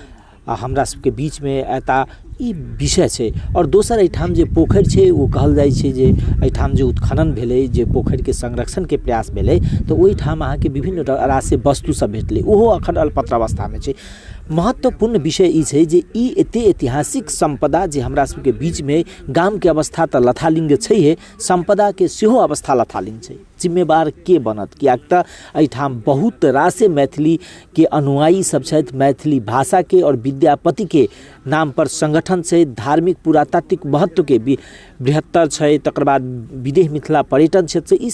हमरा सबके बीचमे अयता। ई विषय छै। आओर दोसर, एहिठाम जे पोखरि छै, ओ कहल जाइ छै जे एहिठाम जे उत्खनन भेलै, जे पोखरिके संरक्षणके प्रयास भेलै, तऽ ओहिठाम अहाँके विभिन्न रास वस्तु सब भेटलै, ओहो अखन अलपत्र अवस्थामे छै। महत्वपूर्ण विषय ई छै जे ई एते ऐतिहासिक सम्पदा जे हमरा सबके बीचमे, गामके अवस्था तऽ लथालिङ्ग छैहे, सम्पदाके सेहो अवस्था लथालिङ्ग छै। जिम्मेवार के बनत? किएक तऽ एहिठाम बहुत रासे मैथिलीके अनुयायी सब छथि, मैथिली भाषाके आओर विद्यापतिके नामपर सङ्गठन छै, धार्मिक पुरातात्विक महत्वके बृहत्तर छै, तकर बाद विदेह मिथिला पर्यटन क्षेत्र छै। ई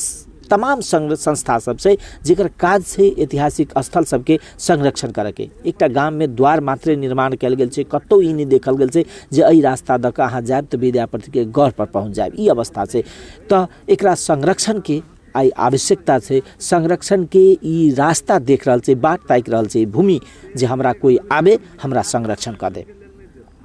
तमाम संस्था सब छै जकर काज छै ऐतिहासिक स्थल सबके संरक्षण करऽके। एकटा गाममे द्वार मात्रे निर्माण कयल गेल छै, कतहु ई नहि देखल गेल छै जे एहि रास्ता दऽ कऽ अहाँ जायब तऽ विद्यापतिके गढ़पर पहुँच जायब। ई अवस्था छै, तऽ एकरा संरक्षणके आइ आवश्यकता छै। संरक्षणके ई रास्ता देख रहल छै, बाट ताकि रहल छै ई भूमि जे हमरा कोइ आबे, हमरा संरक्षण कऽ दे।